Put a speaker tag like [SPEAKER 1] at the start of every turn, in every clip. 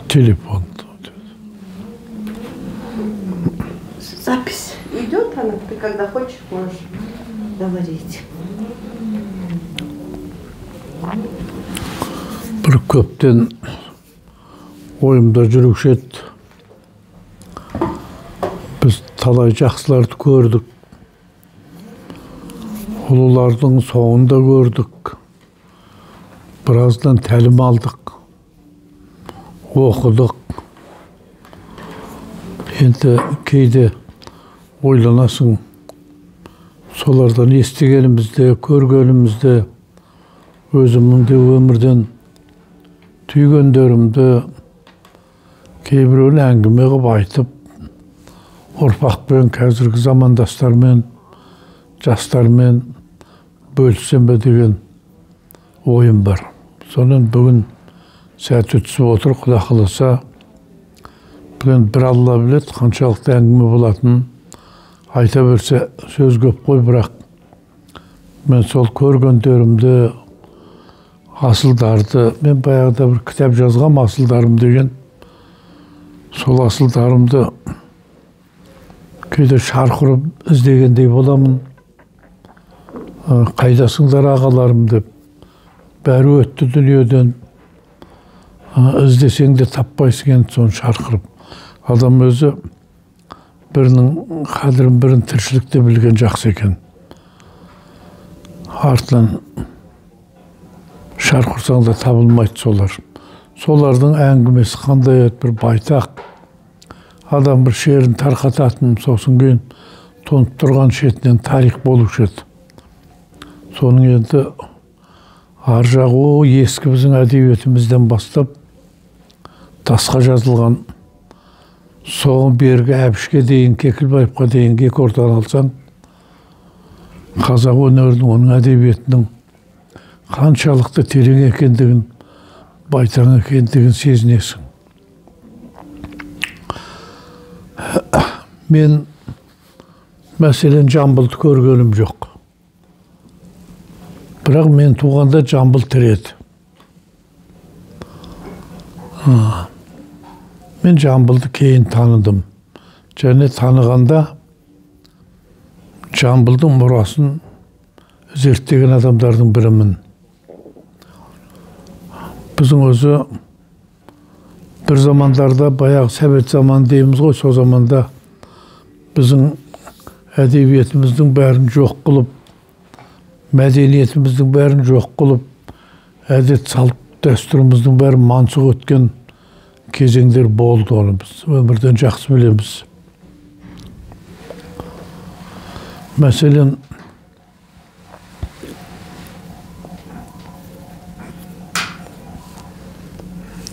[SPEAKER 1] Телефон.
[SPEAKER 2] Запись идет она, ты когда хочешь, можешь говорить.
[SPEAKER 1] Бір көптен ойымда жүруші еді. Біз талай жақсыларды көрдік. Ұлылардың соңын да көрдік. Біраздан тәлім алдық. Оқыдық. Енді кейде ойланасың, солардан естігенімізде, көргенімізде, өзімнің де өмірден түйгендерімді кейбіреуін әңгіме қылып айтып, ұрпақпен, қазіргі замандастармен, жастармен бөліссем бе деген ойым бар. Сонан бүгін сәті түсіп отыр, Құда қаласа, бүгін бір Алла біледі, қаншалықты әңгіме болатынын айта берсе сөз көп қой, бірақ мен сол көргендерімді, асылдарды, мен баяғыда бір кітап жазғам, асылдарым деген, сол асылдарымды кейде шарқ ұрып іздегендей боламын. Қайдасыңдар ағаларым деп, бәрі өтті дүниеден, іздесең де таппайсың енді соны шарқ ұрып. Адам өзі бірінің қадірін бірін тіршілікте білген жақсы екен. Артынан шарқ ұрсаң да табылмайды солар. Солардың әңгімесі қандай еді, бір байтақ. Адам бір шерін тарқататын, сосын кейін тоңып тұрған шетінен тарих болушы еді. Соның енді ар жағы ескі біздің әдебиетімізден бастап тасқа жазылған, соған бергі Әбішке дейін, Кекілбаевқа дейін екі ортаны алсаң, қазақ өнерінің, оның әдебиетінің қаншалықты терең екендігін, байтақ екендігін сезінесің. Мен мәселен Жамбылды көргенім жоқ. Бірақ мен туғанда Жамбыл тірі еді. Мен Жамбылды кейін таныдым. Және танығанда Жамбылдың мұрасын зерттеген адамдардың бірімін. Біздің өзі бір замандарда, баяғы совет заманы дейміз ғой, сол заманда біздің әдебиетіміздің бәрін жоқ қылып, мәдениетіміздің бәрін жоқ қылып, әдет салт дәстүріміздің бәрін мансұқ өткен кезеңдер болды, оны біз өмірден жақсы білеміз. Мәселен,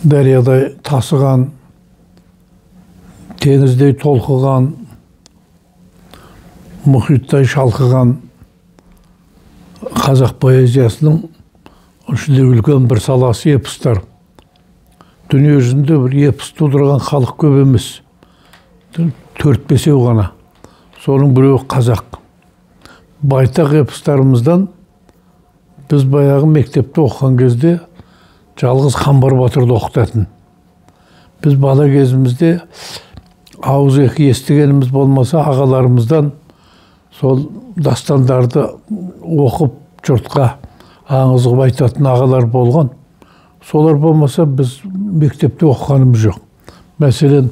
[SPEAKER 1] дариядай тасыған, теңіздей толқыған, мұхиттай шалқыған қазақ поэзиясының ішінде үлкен бір саласы эпостар. Дүние жүзінде бір эпос тудырған халық көп емес, 4-5 ғана. Соның біреуі қазақ. Байтақ эпостарымыздан біз баяғы мектепте оқыған кезде жалғыз Қамбар батырды оқытатын. Біз бала кезімізде ауызекі естігеніміз болмаса, ағаларымыздан сол дастандарды оқып жұртқа аңыз қылып айтатын ағалар болған. Солар болмаса біз мектепте оқығанымыз жоқ. Мәселен,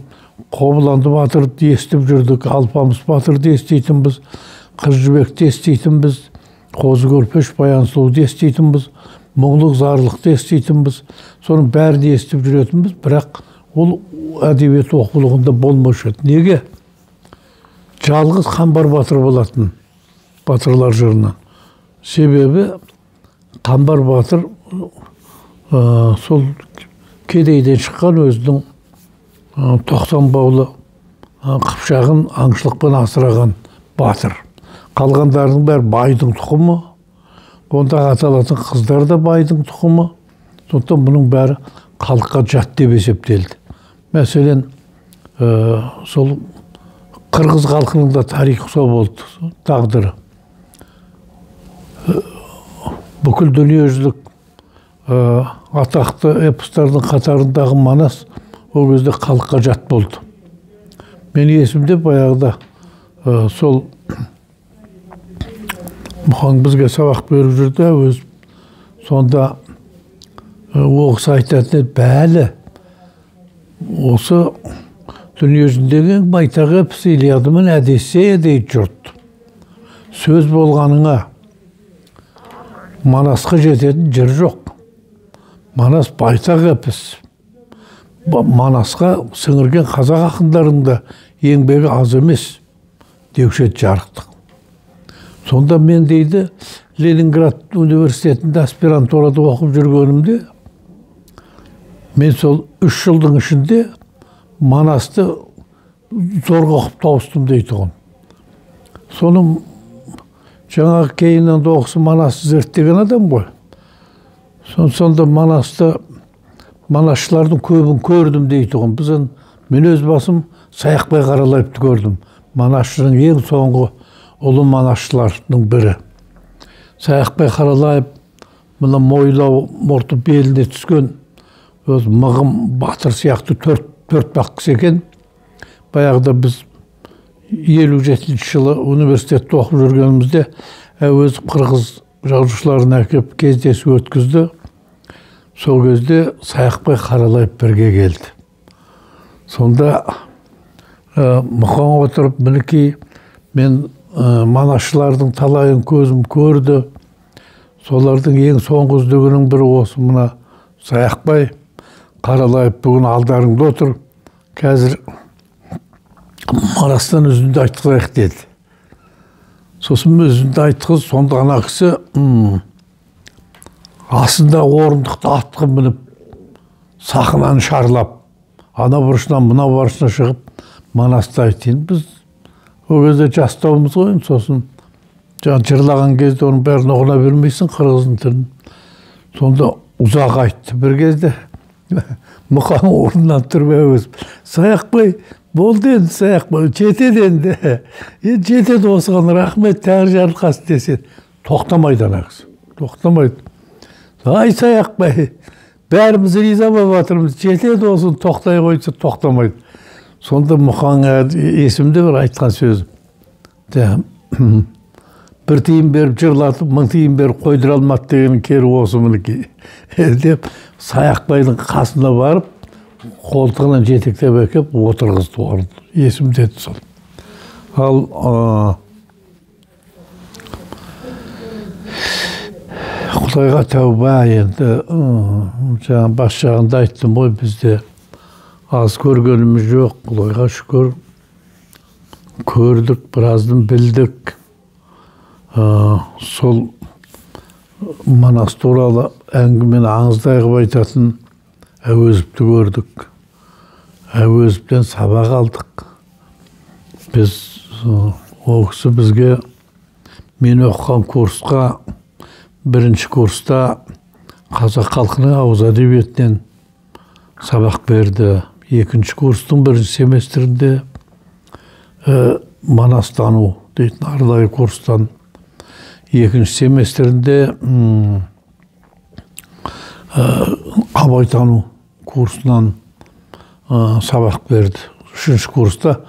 [SPEAKER 1] Қобыланды батырды естіп жүрдік, Алпамыс батырды еститінбіз, Қыз Жібекті еститінбіз, Қозы Көрпеш Баян сұлуды еститінбіз, Мұңлық Зарлықты еститінбіз. Соның бәрін естіп жүретінбіз, бірақ ол әдебиет оқулығында болмаушы еді. Неге? Жалғыз Қамбар батыр болатын батырлар жырынан. Себебі Қамбар батыр сол кедейден шыққан өзінің 90 баулы қыпшағын аңшылықпен асыраған батыр. Қалғандарының бәрі байдың тұқымы, онда аталатын қыздар да байдың тұқымы. Сондықтан бұның бәрі халыққа жат деп есептелді. Мәселен, сол қырғыз халқының да тарихы сол болды, тағдыры. Бүкіл дүниежүзілік Атақты эпостардың қатарындағы Манас ол кезде халыққа жат болды. Мен есімде баяғыда сол Мұхаң бізге сабақ беріп жүрді, өз сонда ол кісі айтатын еді, бәлі осы дүниежүзіндегі ең байтақ эпос Илиада мен Одиссея дейді жұрт. Сөз болғаныңа Манасқа жететін жыр жоқ. Манас байтақ эпос. Манасқа сіңірген қазақ ақындарының да еңбегі аз емес деуші еді жарықтық. Сонда мен дейді Ленинград университетінде аспирантурада оқып жүргенімде мен сол 3 жылдың ішінде Манасты зорға оқып тауыстым дейтұғын. Соның жаңағы кейіннен де оқысы Манасты зерттеген адам ғой. Сонда Манасты, манасшылардың көбін көрдім дейтұғын. Біздің, мен өз басым Саяқбай Қаралаевты көрдім. Манасшының ең соңғы ұлы манасшылардың бірі. Саяқбай Қаралаев мына мойлау мұрты беліне түскен өз мығым батыр сияқты төртбақ кісі екен. Баяғыда біз 57 жылы университетте оқып жүргенімізде Әуезов қырғыз жазушыларын әкеп кездесу өткізді. Сол кезде Саяқбай Қаралаев бірге келді. Сонда Мұхаң отырып, мінекей мен манасшылардың талайын көзім көрді. Солардың ең соңғы үздігінің бірі осы мына Саяқбай Қаралаев бүгін алдарыңда отыр. Қазір Манастан үзінді айтқызайық деді. Сосын үзінді айтқыз, сонда ана кісі астындағы орындықты атқы мініп, сахнаны шарлап, ана бұрышынан мына бұрышына шығып Манасты айтайын. Біз ол кезде жастаумыз ғой, сосын жаңа жырлаған кезде оның бәрін ұғына бермейсің, қырғыздың тілін. Сонда ұзақ айтты. Бір кезде Мұқаң орнынан тұрып Әуезов, Саяқбай, болды енді, Саяқбай, жетеді енді. Енді жетеді осыған, рахмет, тәңір жарылқасын десе, тоқтамайды ана кісі, тоқтамайды. Ай, Саяқбай, бәріміз риза болып жатырмыз, жетеді осыны, тоқтай қойса, тоқтамайды. Сонда Мұқаң есімде бір айтқан сөзі. Бір тиын беріп жырлатып, 1000 тиын беріп қойдыра алмады деген кері осы мінекей деп Саяқбайдың қасына барып, қолтығынан жетектеп әкеп отырғызды орын. Есімде сол. Ал Құдайға тәуба, енді жаңа бас жағында айттым ғой, бізде аз көргеніміз жоқ, Құдайға шүкір. Көрдік, біразын білдік. Сол Манас туралы әңгімені аңыздай қылып айтатын Әуезовті көрдік. Әуезовтен сабақ алдық. Біз, ол кісі бізге, мен оқыған курсқа, бірінші курста қазақ халқының ауыз әдебиетінен сабақ берді. Екінші курстың бірінші семестрінде Манастану дейтін арнайы курстан, екінші семестрінде Абайтану курсынан сабақ берді. Үшінші курста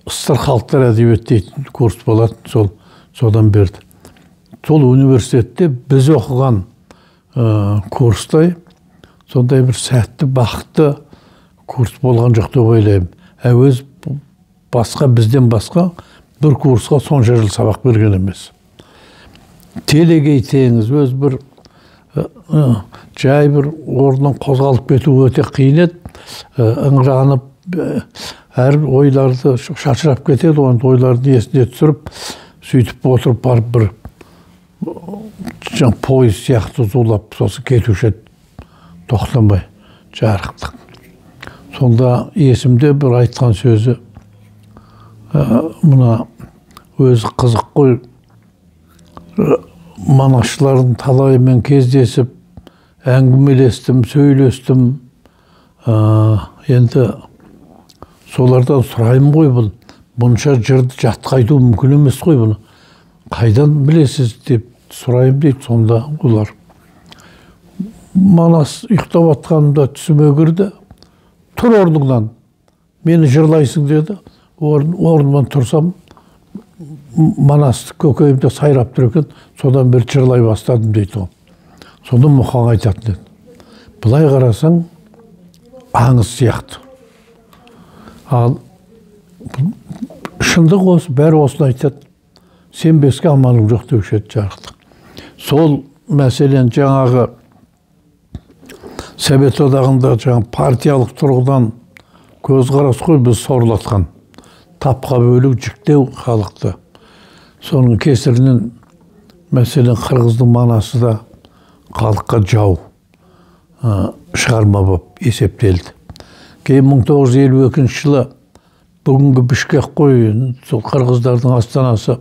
[SPEAKER 1] ыстыр халықтар әдебиеті дейтін курс болатын, сол содан берді. Сол университетте біз оқыған курстай сондай бір сәтті, бақытты курс болған жоқ деп ойлаймын. Әуезов басқа, бізден басқа бір курсқа сонша жыл сабақ берген емес. Телегей теңіз, өз бір жай бір орнынан қозғалып кету өте қиын еді. Ыңыранып, әр ойларды шашырап кетеді, оның ойларды есіне түсіріп, сөйтіп отырып барып бір пойыз сияқты зулап, сосын кетуші еді, тоқтамай жарықтық. Сонда есімде бір айтқан сөзі, мына өзі қызық қой, манасшылардың талайымен кездесіп, әңгімелестім, сөйлестім. Енді солардан сұраймын ғой, бұл бұнша жырды жатқа айту мүмкін емес қой, бұны қайдан білесіз деп сұраймын дейді. Сонда олар Манас ұйықтап жатқанымда түсіме кірді. Тұр орныңнан, мені жырлайсың деді. Орнымнан тұрсам, Манас көкейімде сайрап тұр екен, содан бері жырлай бастадым дейді. Сонда Мұқаң айтатын еді. Былай қарасаң, аңыз сияқты. Ал шындық осы, бәрі осыны айтады. Сенбеске амалың жоқ деуші еді жарықтық. Сол мәселен жаңағы Совет одағында жаңа партиялық тұрғыдан көзқарас қой біз сорлатқан. Тапқа бөлу, жіктеу халықты. Соның кесірінен мәселен қырғыздың Манасы да халыққа жау шығарма болып есептелді. Кейін 1952 жылы бүгінгі Бішкек қой, сол қырғыздардың астанасы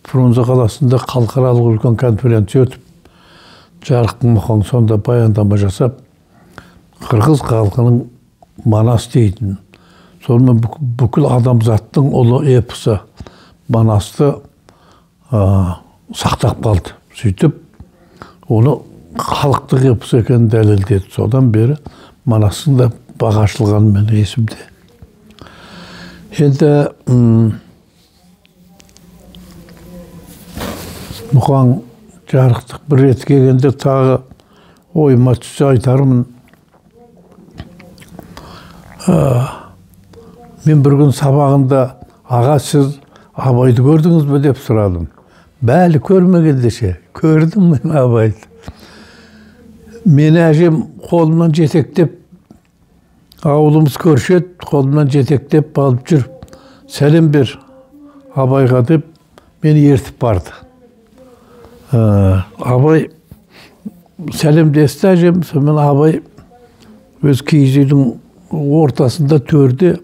[SPEAKER 1] Фрунзе қаласында халықаралық үлкен конференция өтіп, жарықтың Мұқаң сонда баяндама жасап, қырғыз халқының Манас дейтін, сонымен бүкіл адамзаттың ұлы эпосы Манасты сақтап қалды. Сөйтіп, оны халықтық эпос екенін дәлелдеді. Содан бері Манастың да бағы ашылғаны менің есімде. Енді Мұқаң жарықтық бір рет келгенде тағы ойыма түссе айтармын. Мен бір күн сабағында, аға, сіз Абайды көрдіңіз бе деп сұрадым. Бәлі көрмеген десе, көрдім мен Абайды. Мені әжем қолымнан жетектеп, ауылымыз көрші еді, қолымнан жетектеп алып жүр, сәлем бер Абайға деп мені ертіп барды. Абай сәлемдесті әжем, сонымен Абай өз киіз үйдің ортасында төрде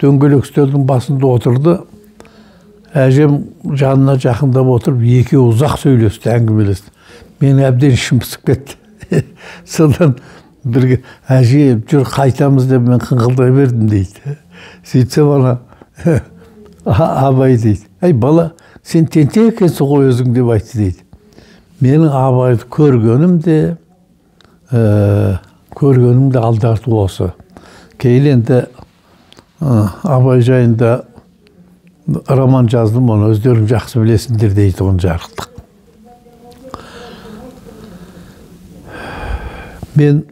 [SPEAKER 1] дөңгелек үстелдің басында отырды. Әжем жанына жақындап отырып, екеуі ұзақ сөйлесті, әңгімелесті. Менің әбден ішім пысып кетті. Содан бірге әже жүр қайтамыз деп мен қыңқылдай бердім дейді. Сөйтсем ана Абай дейді, әй бала, сен тентек екенсің ғой өзің деп айтты дейді. Менің Абайды көргенім де, алды арты осы. Кейін енді Абай жайында роман жаздым, оны өздерің жақсы білесіңдер дейтұғын жарықтық. Мен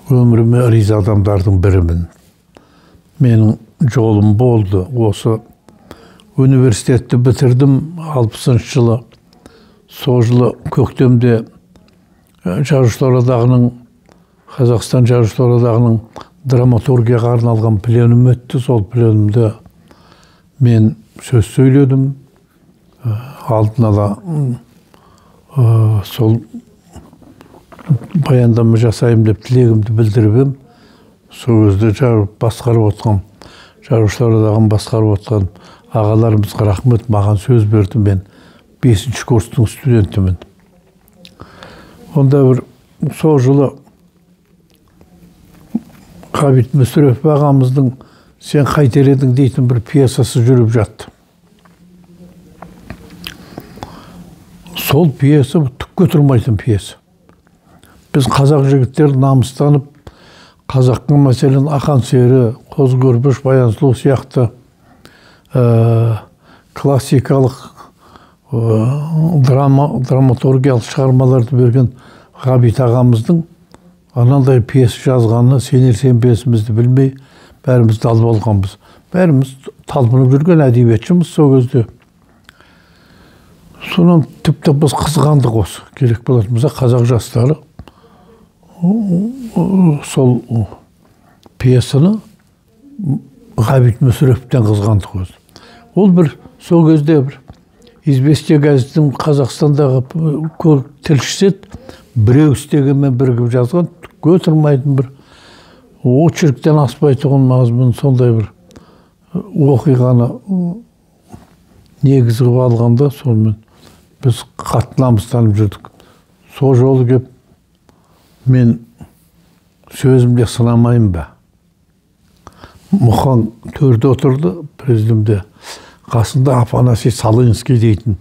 [SPEAKER 1] өміріме риза адамдардың бірімін. Менің жолым болды. Осы университетті бітірдім 60 жылы. Сол жылы көктемде Жазушылар одағының, Қазақстан Жазушылар одағының драматургияға арналған пленум өтті. Сол пленумда мен сөз сөйледім. Алдын ала сол баяндама жасайым деп тілегімді білдіріп ем. Сол кезде басқарып отқан, Жазушылар одағын басқарып отқан ағаларымызға рахмет, маған сөз берді. Мен 5-ші курстың студентімін. Онда бір сол жылы Ғабит Мүсірепов ағамыздың «Сен қайтер едің» дейтін бір пьесасы жүріп жатты. Сол пьеса түкке тұрмайтын пьеса. Біз қазақ жігіттері намыстанып, қазақтың мәселен Ақан сері, Қозы Көрпеш, Баян сұлу сияқты классикалық драматургиялық шығармаларды берген Ғабит ағамыздың анандай пьеса жазғанына сенер сенбесімізді білмей бәріміз алып алғанбыз. Бәріміз талпынып жүрген әдебиетшіміз сол кезде. Сонан тіпті біз қызғандық осы. Керек болатын болса, қазақ жастары сол пьесаны Ғабит Мүсіреповтен қызғандық өзі. Ол бір сол кезде бір «Известия» газетінің Қазақстандағы тілшісі еді, біреу істегенмен бірігіп жазған, түкке тұрмайтын бір очерктен аспайтұғын мазмұн сондай бір оқиғаны негіз қылып алғанда, сонымен біз қатты намыстанып жүрдік. Сол жолы кеп мен сөзімде сынамайын ба? Мұқаң төрде отырды, президиумде. Қасында Афанасий Салынский дейтін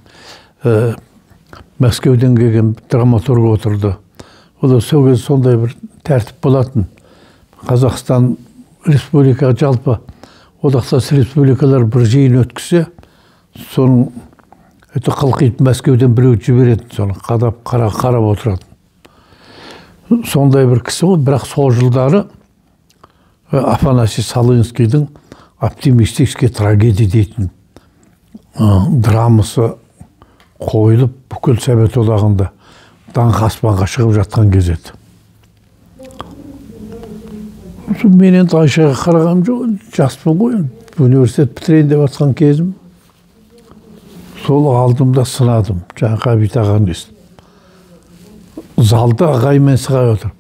[SPEAKER 1] Мәскеуден келген драматург отырды. Ол сол кезде сондай бір тәртіп болатын. Қазақстан республика жалпы одақтас республикалар бір жиын өткізсе, соның өте қылқиып Мәскеуден біреу жіберетін, соны қадап қарап отыратын. Сондай бір кісі ғой, бірақ сол жылдары Афанасий Салынскийдің «Оптимистическая трагедия» дейтін драмасы қойылып, бүкіл Совет Одағында даңқ аспанға шығып жатқан кез еді. Мен енді Айшаға қарағаным жоқ, жаспын ғой, университет бітірейін деп жатқан кезім. Сол алдымда сынадым, жаңа Ғабит ағаны естіп. Залда ағай мен сығай отыр.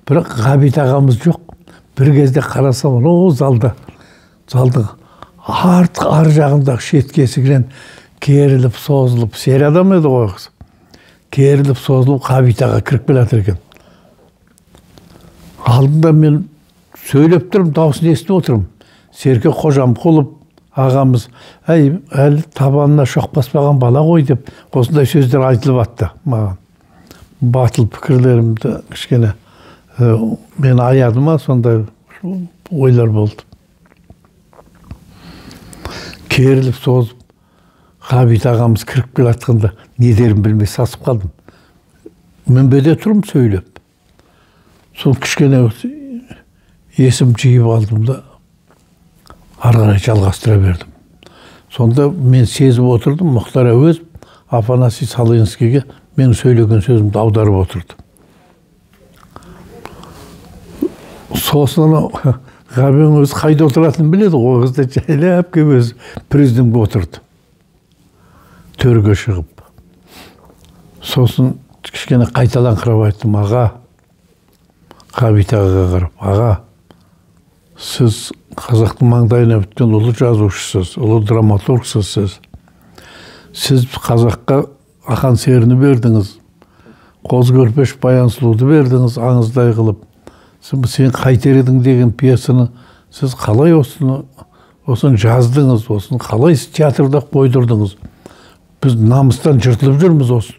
[SPEAKER 1] Бірақ Ғабит ағамыз жоқ. Бір кезде қарасам, о залда, залдың ар жағындағы шеткі есігінен керіліп созылып, сері адам еді ғой қыз. Керіліп созылып Ғабит аға кіріп келе жатыр екен. Алдында мен сөйлеп тұрмын, дауысын естіп отырмын. Серке Қожамқұлов ағамыз, әй, әлі табанына шоқ баспаған бала ғой деп осындай сөздер айтылып атты маған. Батыл пікірлерімді кішкене мен аяды ма, сондай ойлар болды. Керіліп созып Ғабит ағамыз кіріп келе жатқанда не дерімді білмей сасып қалдым. Мінбеде тұрмын сөйлеп. Сол кішкене есім жиып алдым да ары қарай жалғастыра бердім. Сонда мен сезіп отырдым, Мұхтар Әуезов Афанасий Салынскийге менің сөйлеген сөзімді аударып отырды. Сосын анау Ғабең өзі қайда отыратынын біледі ғой, ол кезде жайлап келіп өзі президиумға отырды. Төрге шығып. Сосын кішкене қайталаңқырап айттым, аға, Ғабит ағаға қарап, аға, сіз қазақтың маңдайына біткен ұлы жазушысыз, ұлы драматургсыз сіз. Сіз қазаққа Ақан серіні бердіңіз, Қозы Көрпеш Баян сұлуды бердіңіз аңыздай қылып. Сен қайтер едің деген пьесаны сіз қалай осыны жаздыңыз, осыны қалай театрда қойдырдыңыз? Біз намыстан жыртылып жүрміз осы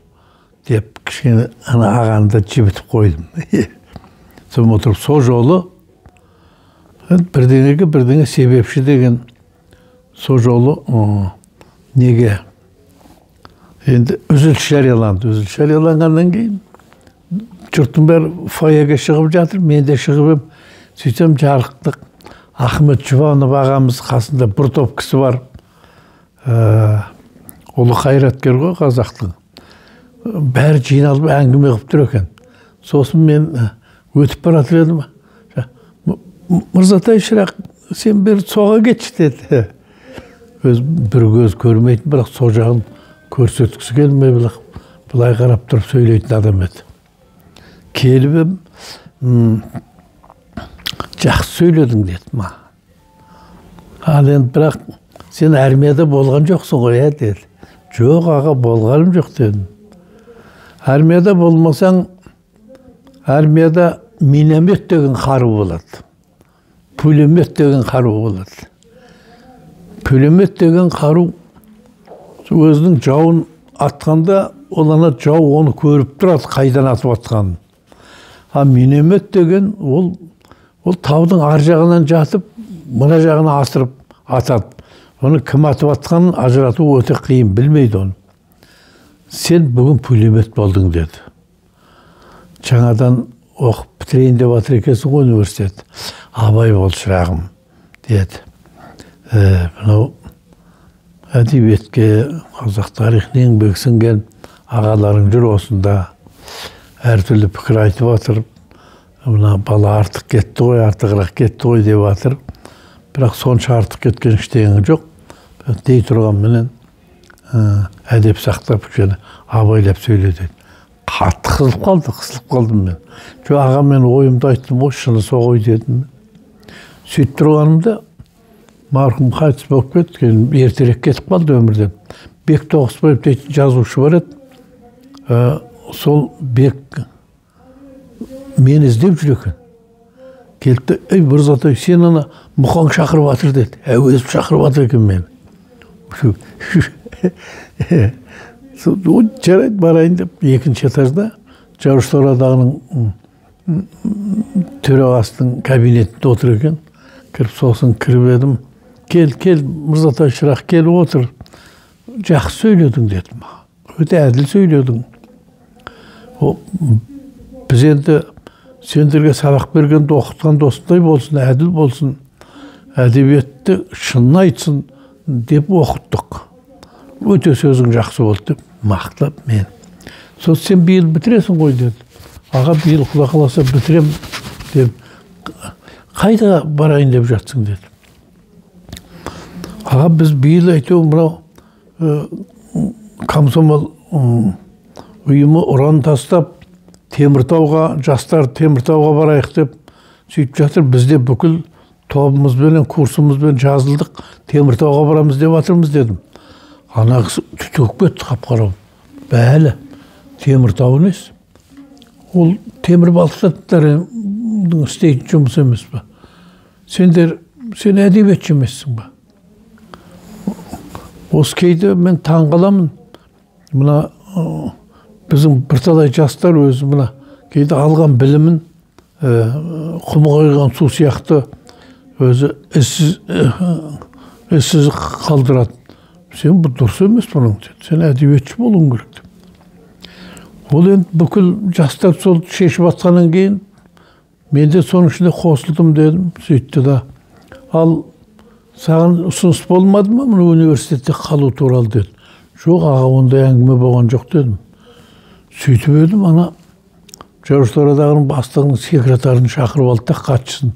[SPEAKER 1] деп кішкене ана ағаны да жібітіп қойдым. Сонымен отырып сол жолы бірдеңеге бірдеңе себепші деген сол жолы неге енді үзіліс жарияланды. Үзіліс жарияланғаннан кейін жұрттың бәрі фойеге шығып жатыр, мен де шығып едім. Сөйтсем жарықтық Ахмет Жұбанов ағамыз қасында бір топ кісі бар. Ұлы қайраткер ғой қазақтың. Бәрі жиналып әңгіме қылып тұр екен. Сосын мен өтіп бара жатыр едім. Мырзатай шырақ, сен бері соға кетші деді. Өз бір көз көрмейтін, бірақ сол жағын көрсеткісі келмей, былай қарап тұрып сөйлейтін адам еді. Келіп, жақсы сөйледің деді маған. Ал енді бірақ сен армияда болған жоқсың ғой, ә деді. Жоқ аға, болғаным жоқ дедім. Армияда болмасаң, армияда миномет деген қару болады. Пулемет деген қару болады. Пулемет деген қару өзінің жауын атқанда, ол ана жау оны көріп тұрады, қайдан атып атқанын. А миномет деген ол таудың ар жағынан жатып, мына жағына асырып атады. Оны кім атып атқанын ажырату өте қиын, білмейді оны. Сен бүгін пулемет болдың деді. Жаңадан оқып бітірейін деп жатыр екенсің ғой университет. Абай бол шырағым деді. Мынау әдебиетке, қазақ тарихына еңбек сіңген ағаларың жүр осында. Әртүрлі пікір айтып жатыр. Мына бала артық кетті ғой, артығырақ кетті ғой деп жатыр. Бірақ сонша артық кеткен ештеңе жоқ. Дей тұрғанменен әдеп сақтап, абайлап сөйле деді. Қатты қызылып қалды, қысылып қалдым мен. Жоқ, аға, мен ойымды айттым ғой, шыны сол ғой дедім. Сөйтіп тұрғанымда марқұм қайтыс болып кетті, ертерек кетіп қалды өмірден. Бек Тоғысбаев дейтін жазушы бар еді. Сол Бек мені іздеп жүр екен. Келді, ей, Мырзатай, сен ана Мұқаң шақырып жатыр деді. Әуезов шақырып жатыр екен мені. Жарайды, барайын деп екінші этажда Жазушылар одағының төрағасының кабинетінде отыр екен. Кіріп сосын кіріп едім. Кел, кел, Мырзатай шырақ, кел отыр. Жақсы сөйледің деді маған. Өте әділ сөйледің. Біз енді сендерге сабақ бергенде оқытқанда осындай болсын, әділ болсын, әдебиетті шынын айтсын деп оқыттық. Өте сөзің жақсы болды деп мақтап мен. Сосын сен биыл бітіресің ғой деді. Аға, биыл Құдай қаласа бітірем деп. Қайда барайын деп жатсың деді. Аға, біз биыл әйтеуір мынау комсомол ұйымы ұран тастап Теміртауға, жастар Теміртауға барайық деп сөйтіп жатыр. Біз де бүкіл тобымызбенен, курсымызбен жазылдық, Теміртауға барамыз деп жатырмыз дедім. Ана кісі түтігіп кетті қап-қара. Бәлі, Теміртау емес. Ол темір балқытатындардың істейтін жұмысы емес пе? Сендер, сен әдебиетші емессің бе? Осы кейде мен таң қаламын. Мына біздің бірталай жастар өзі мына кейде алған білімін құмға құйған су сияқты өзі ізсіз қалдырады. Сен бұл дұрыс емес бұның, сен әдебиетші болуың керек деп. Ол енді бүкіл жастар сол шешіп атқаннан кейін мен де соның ішінде қосылдым дедім. Сөйтті да, ал саған ұсыныс болмады ма мына университетте қалу туралы деді. Жоқ, аға, ондай әңгіме болған жоқ дедім. Сөйтіп едім, ана Жазушылар одағының бастығының секретарын шақырып алды да хатшысын.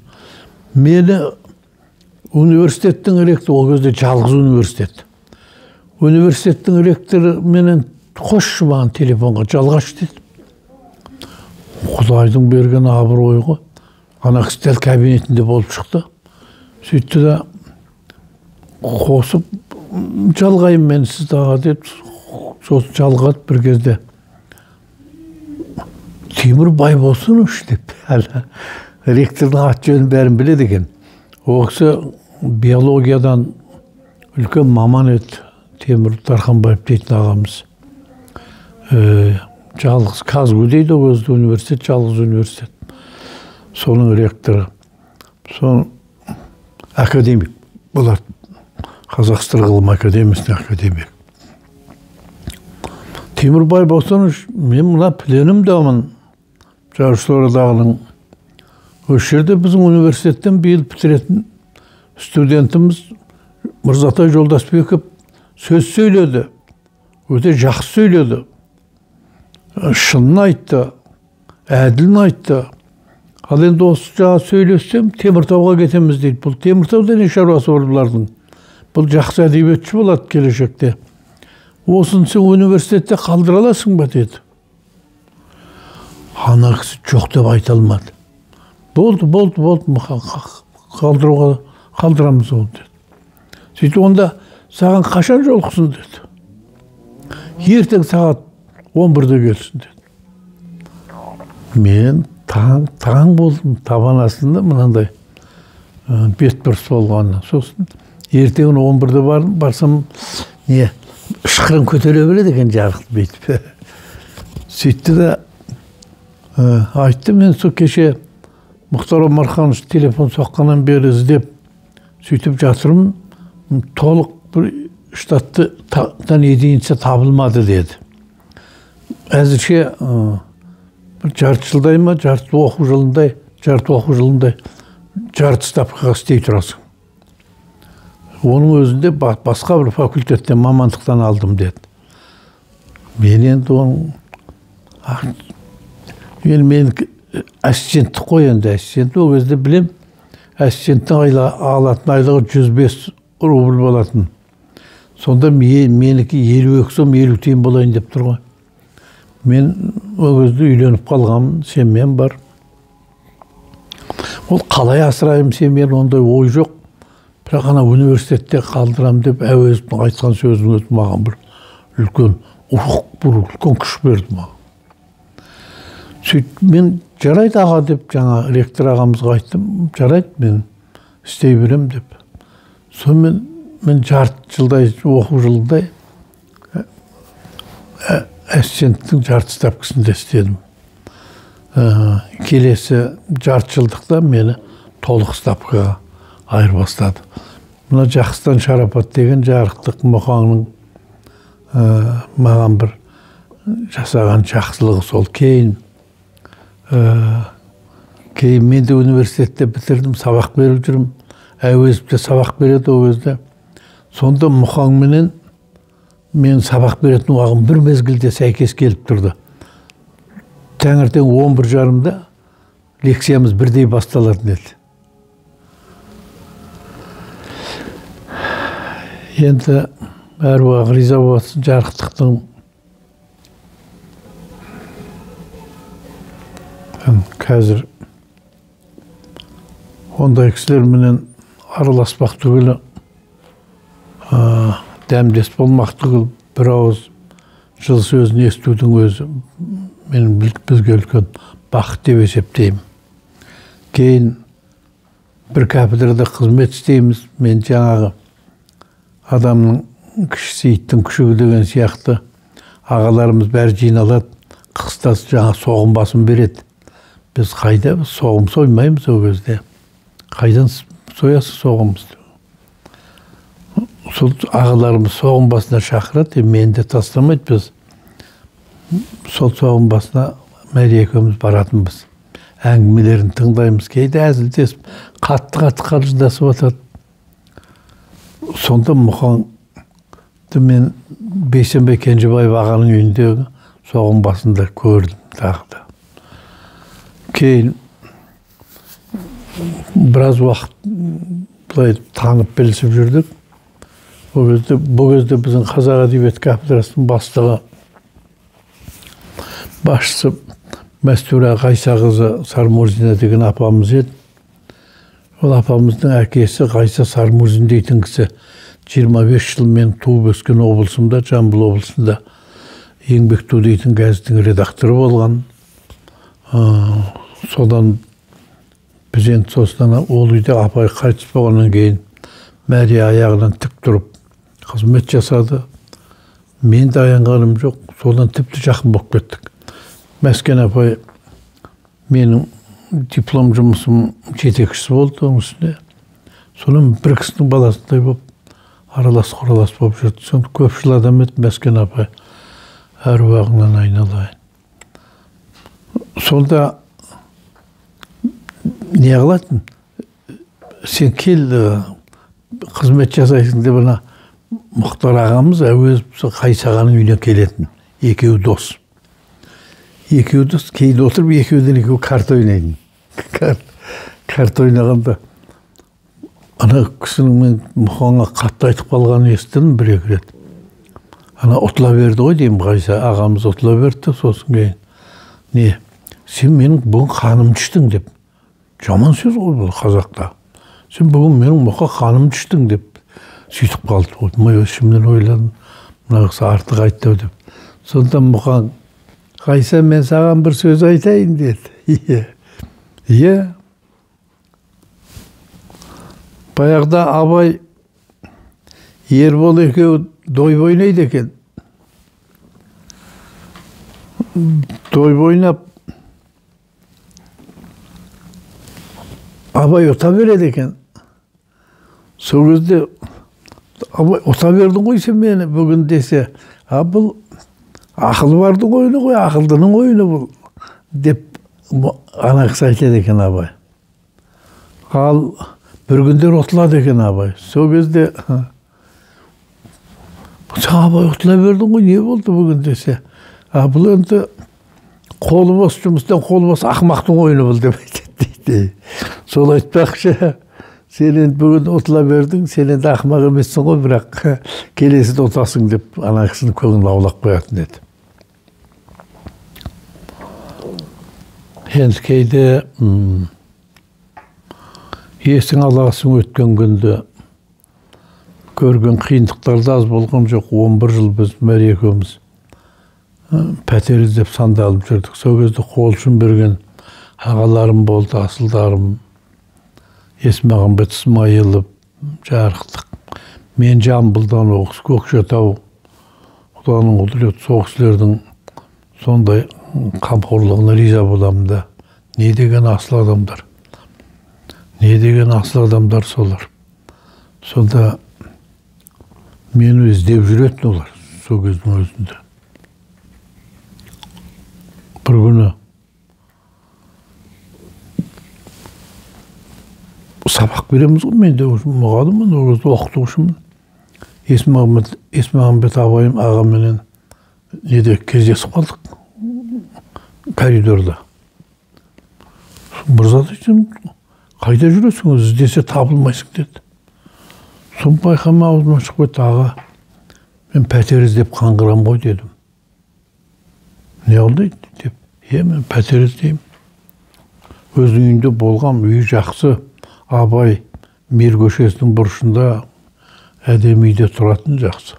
[SPEAKER 1] Мені университеттің ректоры, ол кезде жалғыз университет. Университеттің ректоры менен қосшы маған телефонға, жалғашы деді. Құдайдың берген абыройы ғой. Ана кісі дәл кабинетінде болып шықты. Сөйтті да қосып, жалғайым мен сізді аға деп, сосын жалғады бір кезде. Темір Байбосынович деп, әлі ректордың ат жөнін бәрін біледі екен. Ол кісі биологиядан үлкен маман еді, Темір Дарханбаев дейтін ағамыз. Жалғыз КазГУ дейді ол кезде университет, жалғыз университет. Соның ректоры, соның академик болады. Қазақстан ғылым академиясының академик. Темір Байбосынович, мен мына пленумдамын Жазушылар одағының. Осы жерде біздің университеттен биыл бітіретін студентіміз Мырзатай Жолдасбеков сөз сөйледі. Өте жақсы сөйледі. Шынын айтты, әділін айтты. Ал енді осы жаңа сөйлессем, Теміртауға кетеміз дейді. Бұл Теміртауда не шаруасы бар бұлардың? Бұл жақсы әдебиетші болады келешекте. Осыны сен университетте қалдыра аласың ба деді. Ана кісі жоқ деп айта алмады. Болды, болды, болды, қалдыруға қалдырамыз оны деді. Сөйтіп онда саған қашан жолықсын деді. Ертең сағат 11-де келсін деді. Мен таң болдым, табан астында мынандай бет бұрыс болғанына. Сосын ертең 11-де бардым, барсам не, ышқырын көтере береді екен жарықты бүйтіп. Сөйтті да айтты, мен сол кеше Мұхтар Омарханович телефон соққаннан бері іздеп сөйтіп жатырмын, толық бір штаттан единица табылмады деді. Әзірше бір жарты жылдай ма, жарты оқу жылындай, жарты оқу жылындай жарты ставкаға істей тұрасың. Оның өзінде басқа бір факультеттен мамандықтан алдым деді. Мен енді оның мен ассистенттік қой енді, ассистент ол кезде білем, ассистенттің алатын айлығы 105 рубль болатын. Сонда менікі 52 сом 50 тиын болайын деп тұр ғой. Мен ол кезде үйленіп қалғанмын, семьям бар. Ол қалай асыраймын семьяны, ондай ой жоқ. Бірақ ана университетте қалдырам деп Әуезовтің айтқан сөзінің өзі маған бір үлкен рух, бір үлкен күш берді маған. Сөйтіп мен жарайды аға деп жаңа ректор ағамызға айттым, жарайды мен істей берем деп. Сонымен мен жарты жылдай оқу жылындай ассистенттің жарты ставкасында істедім. Келесі жарты жылдықта мені толық ставкаға айырбастады. Мына Жақсытан Шарапат деген жарықтық Мұқаңның маған бір жасаған жақсылығы сол. Кейін мен де университетте бітірдім, сабақ беріп жүрмін. Әуезовте сабақ береді ол кезде. Сонда Мұқаңменен мен сабақ беретін уағым бір мезгілде сәйкес келіп тұрды. Таңертең 11:30-да лекциямыз бірдей басталатын еді. Енді әруақ риза болсын жарықтықтың. Қазір ондай кісілерменен араласпақ түгілі, дәмдес болмақ түгіл, бір ауыз жылы сөзін естудің өзі менің бізге үлкен бақыт деп есептеймін. Кейін бір кафедрада қызмет істейміз. Мен жаңағы адамның кішісі иттің күшігі деген сияқты ағаларымыз бәрі жиналады, қыста жаңа соғым басын береді. Біз қайда соғым соймаймыз ол кезде. Қайдан соясың соғымызды? Сол ағаларымыз соғым басына шақырады, мені де тастамайды. Біз сол соғым басына Мәрия екеуміз баратынбыз. Әңгімелерін тыңдаймыз, кейде әзілдесіп, қатты-қатты қалжыңдасып жатады. Сонда Мұқаңды мен Бейсенбай Кенжебаев ағаның үйіндегі соғым басында көрдім тағы да. Кейін біраз уақыт былай танып білісіп жүрдік. Бұл кезде біздің қазақ әдебиет кафедрасының бастығы, басшысы Мәстүра Ғайсақызы Сармурзина деген апамыз еді. Ол апамыздың әкесі Ғайса Сармурзин дейтін кісі 25 жыл мен туып өскен облысымда, Жамбыл облысында Еңбек туы дейтін газеттің редакторы болған. Содан біз енді сосын ол үйде апай қайтыс болғаннан кейін Мәрия аяғынан тік тұрып қызмет жасады. Мен де аянғаным жоқ, содан тіпті жақын болып кеттік. Мәскен апай менің диплом жұмысым жетекшісі болды оның үстіне. Содан бір кісінің баласындай болып аралас-құралас болып жүрді. Сонда көпшіл адам еді Мәскен апай, әруағынан айналайын. Сонда не қылатын? Сен кел, қызмет жасайсың деп ана Мұхтар ағамыз Әуезов Қайсы ағаның үйіне келетін. Екеуі дос. Екеуі дос, кейде отырып екеуден екеуі карта ойнайтын. Карта ойнағанда ана кісінің мен Мұқаңға қатты айтып қалғанын естідім бір-екі рет. Ана ұтыла берді ғой деймін, Ғайса ағамыз ұтыла берді, сосын кейін не, сен менің бүгін қанымды іштің деп. Жаман сөз ғой бұл қазақта. Сен бүгін менің Мұқа қанымды іштің деп сөйтіп қалды. Мен ішімнен ойладым, мына кісі артық айтты деп. Сонда Мұқаң, Ғайса, мен саған бір сөз айтайын деді. Иә. Иә. Баяғыда Абай Ербол екеуі дойбы ойнайды екен. Дойбы ойнап Абай ұта береді екен. Сол кезде Абай ұта бердің ғой сен мені бүгін десе, а бұл ақылы бардың ойыны ғой, ақылдының ойыны бұл деп ана кісі айтады екен Абай. Ал бір күндер ұтылады екен Абай. Сол кезде сен Абай ұтыла бердің ғой, не болды бүгін десе, а бұл енді қолы бос жұмыстан қолы бос ақымақтың ойыны бұл деп айтады дейді. Сол айтпақшы, сен енді бүгін ұтыла бердің, сен енді ақымақ емессің ғой, бірақ келесіде ұтасың деп ана кісінің көңілін аулақ қоятын еді. Енді кейде есің аласың өткен күнді, көрген қиындықтар да аз болған жоқ. 11 жыл біз Мәрия екеуміз пәтер іздеп сандалып жүрдік. Сол кезде қол ұшын берген ағаларым болды, асылдарым Есмағамбет Смайылов, жарықтық. Мен Жамбылдан, ол кісі Көкшетау. Құданың құдіреті, сол кісілердің сондай қамқорлығына риза боламын да. Не деген асыл адамдар. Не деген асыл адамдар солар. Сонда мені іздеп жүретін олар сол кездің өзінде. Бір күні сабақ береміз ғой, мен де мұғаліммін, ол кезде оқытушымын. Есмағамбет абайым ағаменен неде кездесіп қалдық коридорда. Мырзатай, сен қайда жүресің, іздесе табылмайсың деді. Соны байқамай аузымнан шығып кетті, аға, мен пәтер іздеп қаңғырам ғой дедім. Не қылды деп, мен пәтер іздеймін. Өзінің үйінде болғам, үйі жақсы, Абай Мир көшесінің бұрышында әдемі үйде тұратын жақсы.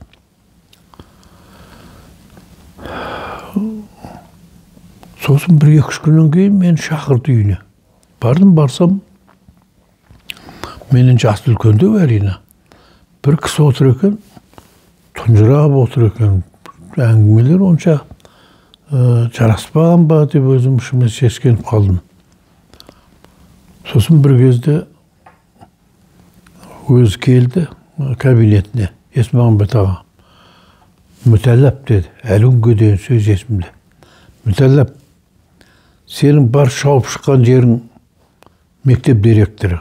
[SPEAKER 1] Сосын бір 2-3 күннен кейін мені шақырды үйіне. Бардым, барсам, менен жасы үлкендеу әрине. Бір кісі отыр екен, тұнжырап отыр екен. Әңгімелер онша жараспаған ба деп өзім ішімнен сескеніп қалдым. Сосын бір кезде өзі келді кабинетіне, Есмағамбет аға. Мүтәллап деді, әлі күнге дейін сөз есімде. Мүтәллап, сенің бар шауып шыққан жерің мектеп директоры.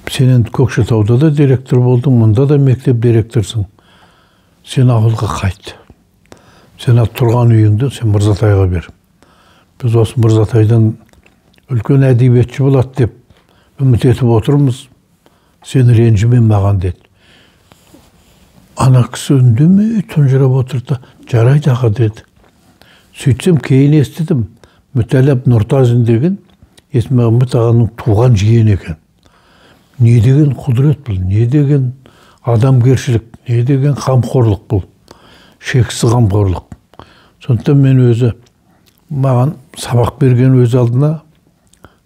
[SPEAKER 1] Сен енді Көкшетауда да директор болдың, мұнда да мектеп директорсың. Сен ауылға қайт. Сен тұрған үйіңді сен Мырзатайға бер. Біз осы Мырзатайдан үлкен әдебиетші болады деп үміт етіп отырмыз. Сен ренжіме маған деді. Ана кісі үндемей тұнжырап отырды. Жарайды аға деді. Сөйтсем кейін естідім, Мүтәллап Нұртазин деген Есмағамбет ағаның туған жиені екен. Не деген құдірет бұл, не деген адамгершілік, не деген қамқорлық бұл. Шексіз қамқорлық. Сондықтан мен өзі маған сабақ берген өз алдына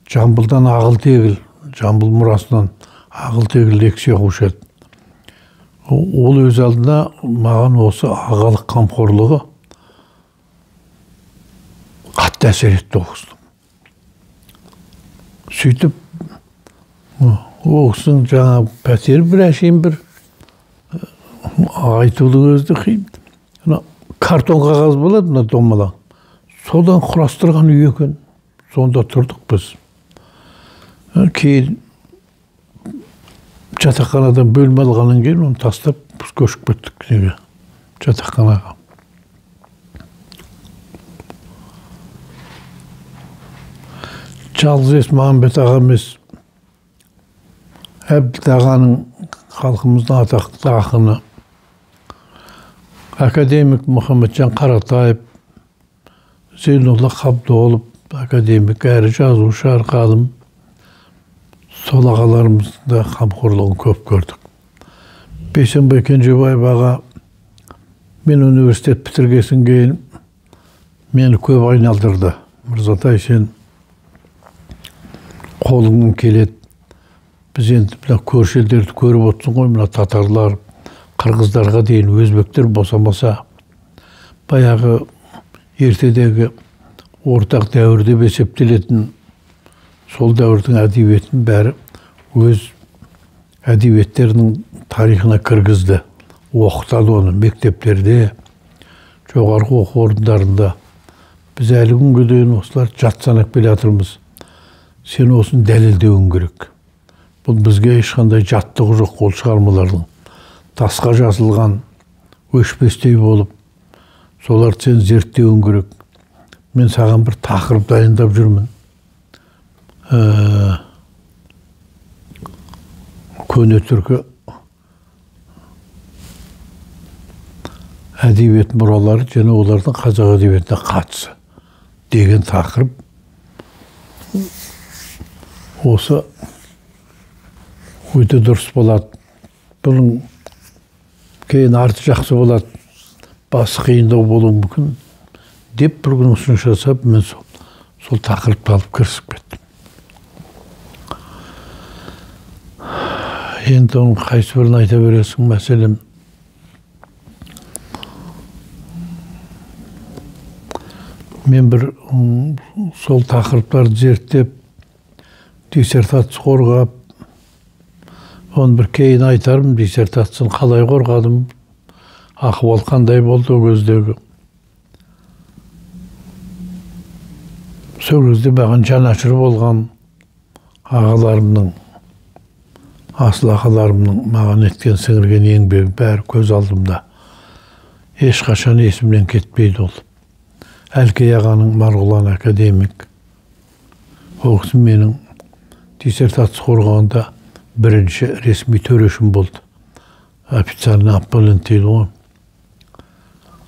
[SPEAKER 1] Жамбылдан ағыл-тегіл, Жамбыл мұрасынан ағыл-тегіл лекция оқушы еді. Ол өз алдына маған осы ағалық қамқорлығы қатты әсер етті ол кісінің. Сөйтіп ол кісінің жаңа пәтері бір әшейін бір айтудың өзі де қиын. Картон қағаз болады мына домалаң. Содан құрастырған үй екен. Сонда тұрдық біз. Кейін жатақханадан бөлме алғаннан кейін оны тастап біз көшіп кеттік неге жатақханаға. Жалғыз Есмағамбет аға емес, Әбділда ағаның халқымыздың атақты ақыны, академик Мұхамеджан Қаратаев, Зейнолла Қабдолов, академик, әрі жазушы, әрі ғалым, сол ағаларымыздың да қамқорлығын көп көрдік. Бейсенбай Кенжебаев аға мен университет бітіргесін кейін мені көп айналдырды. Мырзатай, сен қолыңнан келеді. Біз енді мына көрші елдерді көріп отырсың ғой, мына татарлар, қырғыздарға дейін өзбектер босамаса, баяғы ертедегі ортақ дәуір деп есептелетін сол дәуірдің әдебиетін бәрі өз әдебиеттерінің тарихына кіргізді, оқытады оны мектептерде, жоғарғы оқу орындарында. Біз әлі күнге дейін осылар жат санап келе жатырмыз. Сен осыны дәлелдеуің керек. Бұл бізге ешқандай жаттығы жоқ ол шығармалардың. Тасқа жазылған, өшпестей болып, соларды сен зерттеуің керек. Мен саған бір тақырып дайындап жүрмін. Көне түркі әдебиет мұралары және олардың қазақ әдебиетіне қатысы деген тақырып. Осы өте дұрыс болады. Бұның кейін арты жақсы болады, басы қиындау болуы мүмкін деп бір күні ұсыныс жасап, мен сол тақырыпты алып кірісіп кеттім. Енді оның қайсы бірін айта бересің, мәселен, Мен бір сол тақырыптарды зерттеп, диссертация қорғап, оны бір кейін айтармын, диссертацияны қалай қорғадым, ахуал қандай болды ол кездегі. Сол кезде маған жанашыр болған ағаларымның, асыл ағаларымның маған еткен сіңірген еңбегі бәрі көз алдымда. Ешқашан есімнен кетпейді ол. Әлкей ағаның Марғұлан академик. Ол кісі менің диссертация қорғағанда бірінші ресми төрешім болды. Официальный оппонент дейді ғой.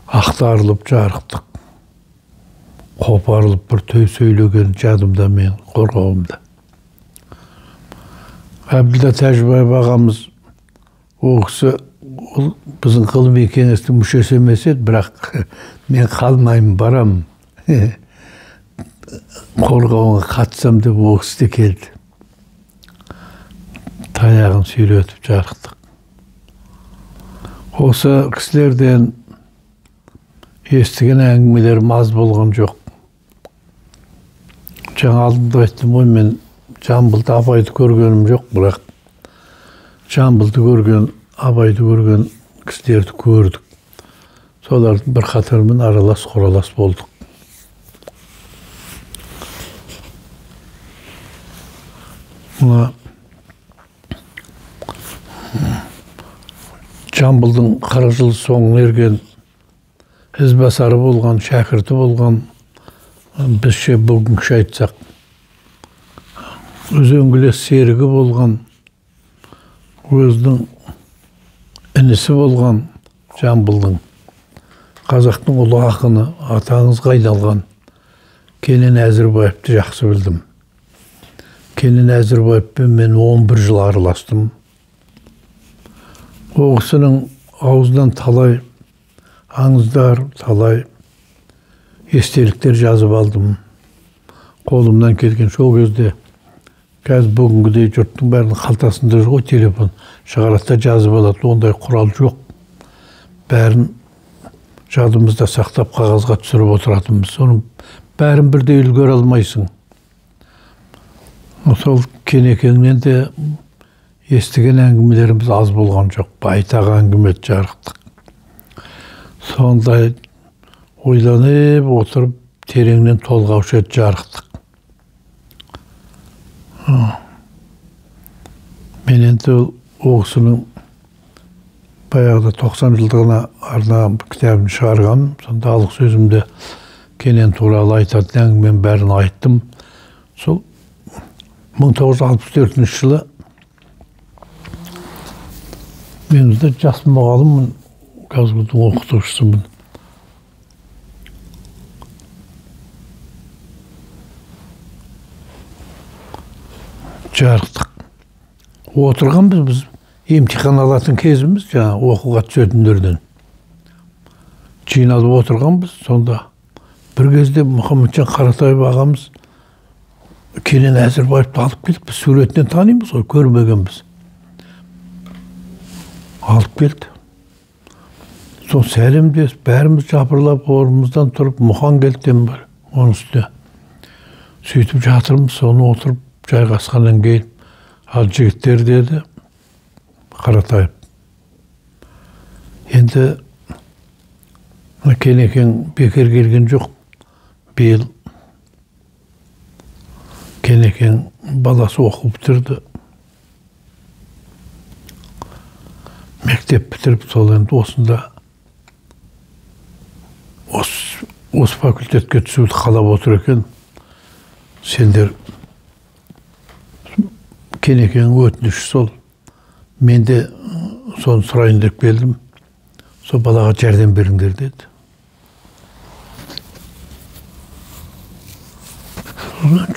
[SPEAKER 1] Ақтарылып жарықтық. Қопарылып бір той сөйлеген жадымда мен қорғауымда. Әбділда Тәжібаев ағамыз, ол кісі ол біздің ғылыми кеңестің мүшесі емес еді, бірақ мен қалмаймын, барам. Қорғауға қатысам деп ол кісі де келді. Таяғын сүйретіп жарықтық. Осы кісілерден естіген әңгімелерім аз болған жоқ. Жаңа алдында айттым ғой, мен Жамбылды Абайды көргенім жоқ, бірақ Жамбылды көрген, Абайды көрген кісілерді көрдік. Солардың бір қатарымен аралас құралас болдық. Мына Жамбылдың 40 жыл соңына ерген ізбасары болған, шәкірті болған, бізше бүгінгі айтсақ, үзеңгілес серігі болған, өзінің інісі болған Жамбылдың, қазақтың ұлы ақыны, атаңызға айналған Кенен Әзірбаевты жақсы білдім. Кенен Әзірбаевпен мен 11 жыл араластым. Ол кісінің аузынан талай аңыздар, талай естеліктер жазып алдым. Қолымнан келген сол кезде, қазір бүгінгідей жұрттың бәрінің қалтасында жоқ телефон, шығарады да жазып алады, ондай құрал жоқ. Бәрін жадымызда сақтап қағазға түсіріп отыратынбыз. Соның бәрін бірдей үлгере алмайсың. Сол Кенекеңнен де естіген әңгімелеріміз аз болған жоқ. Байтақ әңгіме жарықтық. Сондай ойланып отырып тереңнен толғаушы еді жарықтық. Мен енді ол кісінің баяғыда 90 жылдығына арнаған кітабын шығарғанмын. Сонда алғы сөзімде Кенен туралы айтатын әңгіменің бәрін айттым. Сол 1964 жылы мен де жас мұғаліммін, КазГУ-дың оқытушысымын. Жарықтық. Отырғанбыз біз, емтихан алатын кезіміз, жаңа оқуға түсетіндерден. Жиналып отырғанбыз, сонда бір кезде Мұхамеджан Қаратаев ағамыз Кенен Әзірбаевты алып келді. Біз суретінен танимыз ғой, көрмегенбіз. Алып келді. Сол сәлемдесіп, бәріміз жапырлап орнымыздан тұрып, Мұхан келді бар, оның үстіне. Сөйтіп жатырмыз, соны отырып жайғасқаннан кейін, ал жігіттер деді Қаратаев. Енді Кенекең бекер келген жоқ. Биыл Кенекең баласы оқу бітірді. Мектеп бітіріп, сол енді осында осы факультетке түсуді қалап отыр екен. Сендер Кенекеңнің өтініші сол. Мен де соны сұрайын деп келдім. Сол балаға жәрдем беріңдер деді.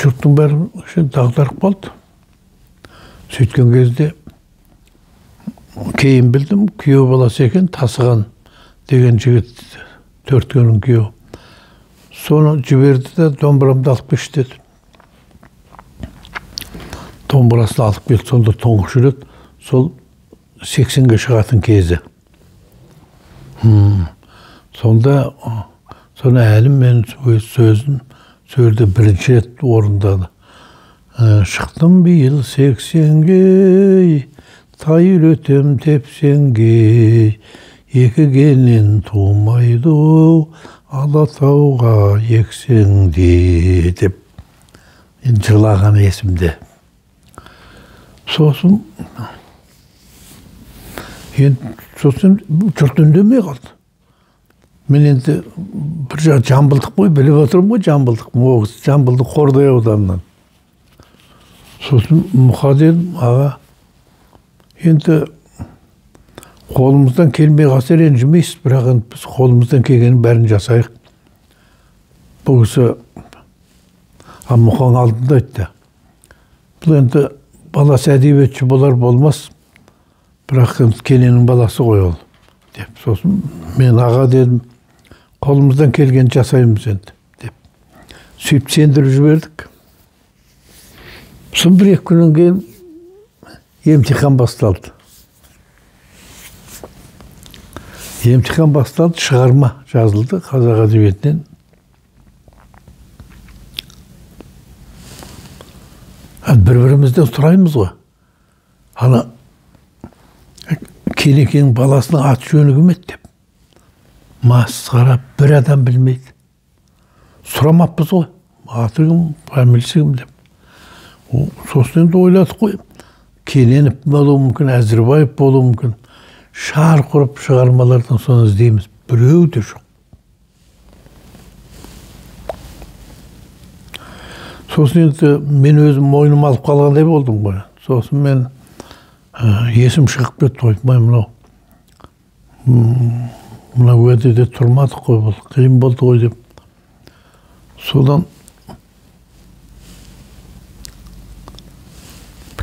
[SPEAKER 1] Жұрттың бәрі дағдарып қалды. Сөйткен кезде кейін білдім, күйеу баласы екен, Тасыған деген жігіт, Төрткенің күйеуі. Соны жіберді де, домбырамды алып келші деді. Домбырасын алып келді, сонда тұңғыш рет сол 80-ге шығатын кезі. Сонда Соны Әлім мен өз сөзін сол жерде бірінші рет орындады. Шықтым биыл 80-ге, тай үйретем тепсеңге, екі келін тумайды Алатауға ексеңде деп жырлаған есімде. Сосын енді сосын жұрт үндемей қалды. Мен енді бір жағы жамбылдық қой, біліп отырмын ғой жамбылдық. Ол кісі Жамбылдық Қордай ауданынан. Сосын Мұқа дедім, аға, енді қолымыздан келмей қалса ренжімейсіз, бірақ енді біз қолымыздан келгеннің бәрін жасайық. Бұл кісі Мұқаның алдында айтты. Бұл енді баласы әдебиетші болар болмас, бірақ енді Кененнің баласы ғой ол деп. Сосын мен аға дедім, қолымыздан келгенін жасаймыз енді деп. Сөйтіп сендіріп жібердік. Сосын бір екі күннен кейін емтихан басталды. Емтихан басталды, шығарма жазылды қазақ әдебиетінен. Бір-бірімізден сұраймыз ғой. Ана Кенекеңнің баласының аты жөні кім еді деп. Масқара, бір адам білмейді. Сұрамаппыз ғой, аты кім, фамилиясы кім деп. Сосын енді ойладық қой, Кененов болуы мүмкін, Әзірбаев болуы мүмкін. Шар құрып шығармалардан соны іздейміз, біреу де жоқ. Сосын енді мен өзім мойныма алып қалғандай болдым ғой. Сосын мен есім шығып кетті ғой, мынау мына уәдеде тұрмадық қой, бұл қиын болды ғой деп. Содан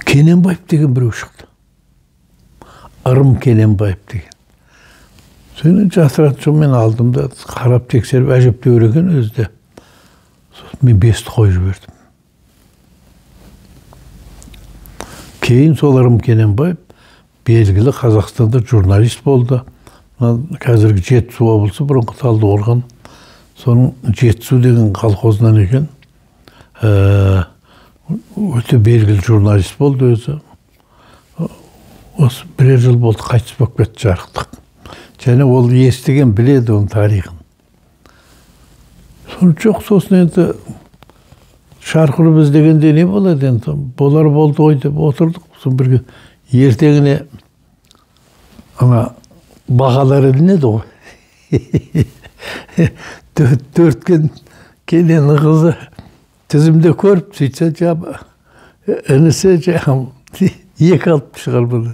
[SPEAKER 1] Кененбаев деген біреу шықты. Ырым Кененбаев деген. Соны жасыратын жоқ, мен алдым да қарап тексеріп әжептәуір екен өзі де. Сосын мен 5-ті қойып жібердім. Кейін сол Ырым Кененбаев белгілі Қазақстанда журналист болды. Қазіргі Жетісу облысы, бұрынғы Талдықорған, соның Жетісу деген колхозынан екен. Өте белгілі журналист болды өзі. Осы бірер жыл болды, қайтыс болып кетті жарықтық. Және ол естіген, біледі оның тарихын. Соны жоқ, сосын енді шарқұрып іздегенде не болады енді, болар болды ғой деп отырдық. Сосын бірге ертеңіне ана бағалар ілінеді ғой. Төрткен Кененнің қызы тізімде көріп, сөйтсе інісі 2 алып шығармады.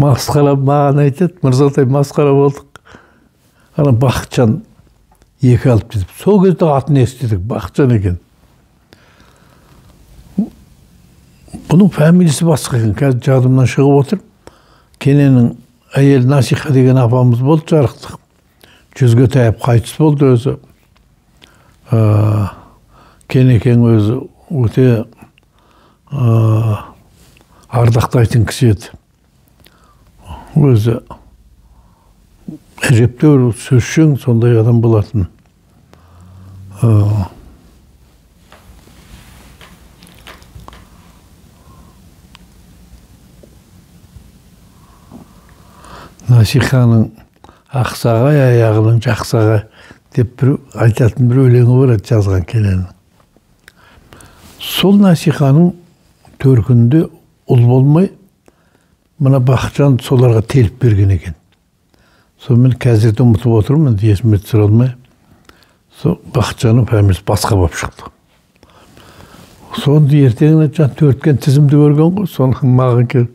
[SPEAKER 1] Масқара маған айтады, Мырзатай, масқара болдық. Ана Бақытжан 2 алып деп. Сол кезде атын естідік, Бақытжан екен. Бұның фамилиясы басқа екен, қазір жадымнан шығып отыр. Кененнің әйелі Насиха деген апамыз болды жарықтық. 100-ге таяп қайтыс болды өзі. Кенекең өзі өте ардақтайтын кісі еді. Өзі әжептәуір сөзшең сондай адам болатын. Насиханың ақсағай аяғының жақсағай деп бір айтатын бір өлеңі бар еді жазған Кененнің. Сол Насиханың төркінінде ұл болмай, мына Бақытжан соларға теліп берген екен. Сонымен қазір де ұмытып отырмын, есіме түсіре алмай. Сол Бақытжанның фамилиясы басқа болып шықты. Соны ертеңіне жан төрткен тізімді көрген ғой, соны маған келіп,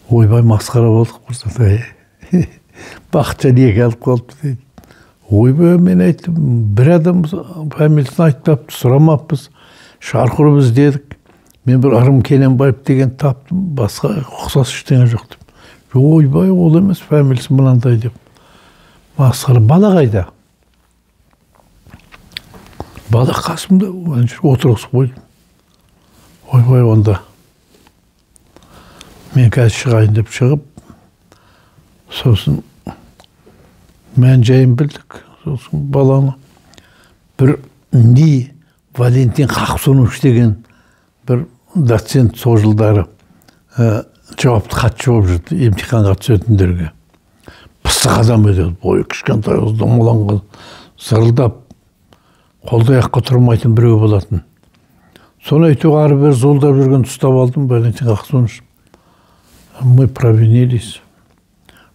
[SPEAKER 1] ойбай, масқара болдық Мырзатай. Бақытжан 2 алып қалыпты дейді. Ойбай, мен айттым, бір адам фамилиясын айтпапты, сұрамаппыз, шарқұрып іздедік. Мен бір Ырым Кененбаев деген таптым, басқа ұқсас ештеңе жоқ деп. Ойбай, ол емес, фамилиясы мынандай деп. Масқара, бала қайда? Бала қасымда, отырғызып қойдым. Ойбай, онда мен қазір шығайын деп шығып, сосын Мән жайын білдік. Сосын баланы бір не Валентин Қақсонович деген бір доцент сол жылдары жауапты хатшы болып жүрді емтиханға түсетіндерге. Пысық адам еді, бойы кішкентай, домаланған, зырылдап, қолды аяққа тұрмайтын біреу болатын. Соны әйтеуір ары-бері золдап жүрген ұстап алдым, Валентин Қақсонович. Мы провинились,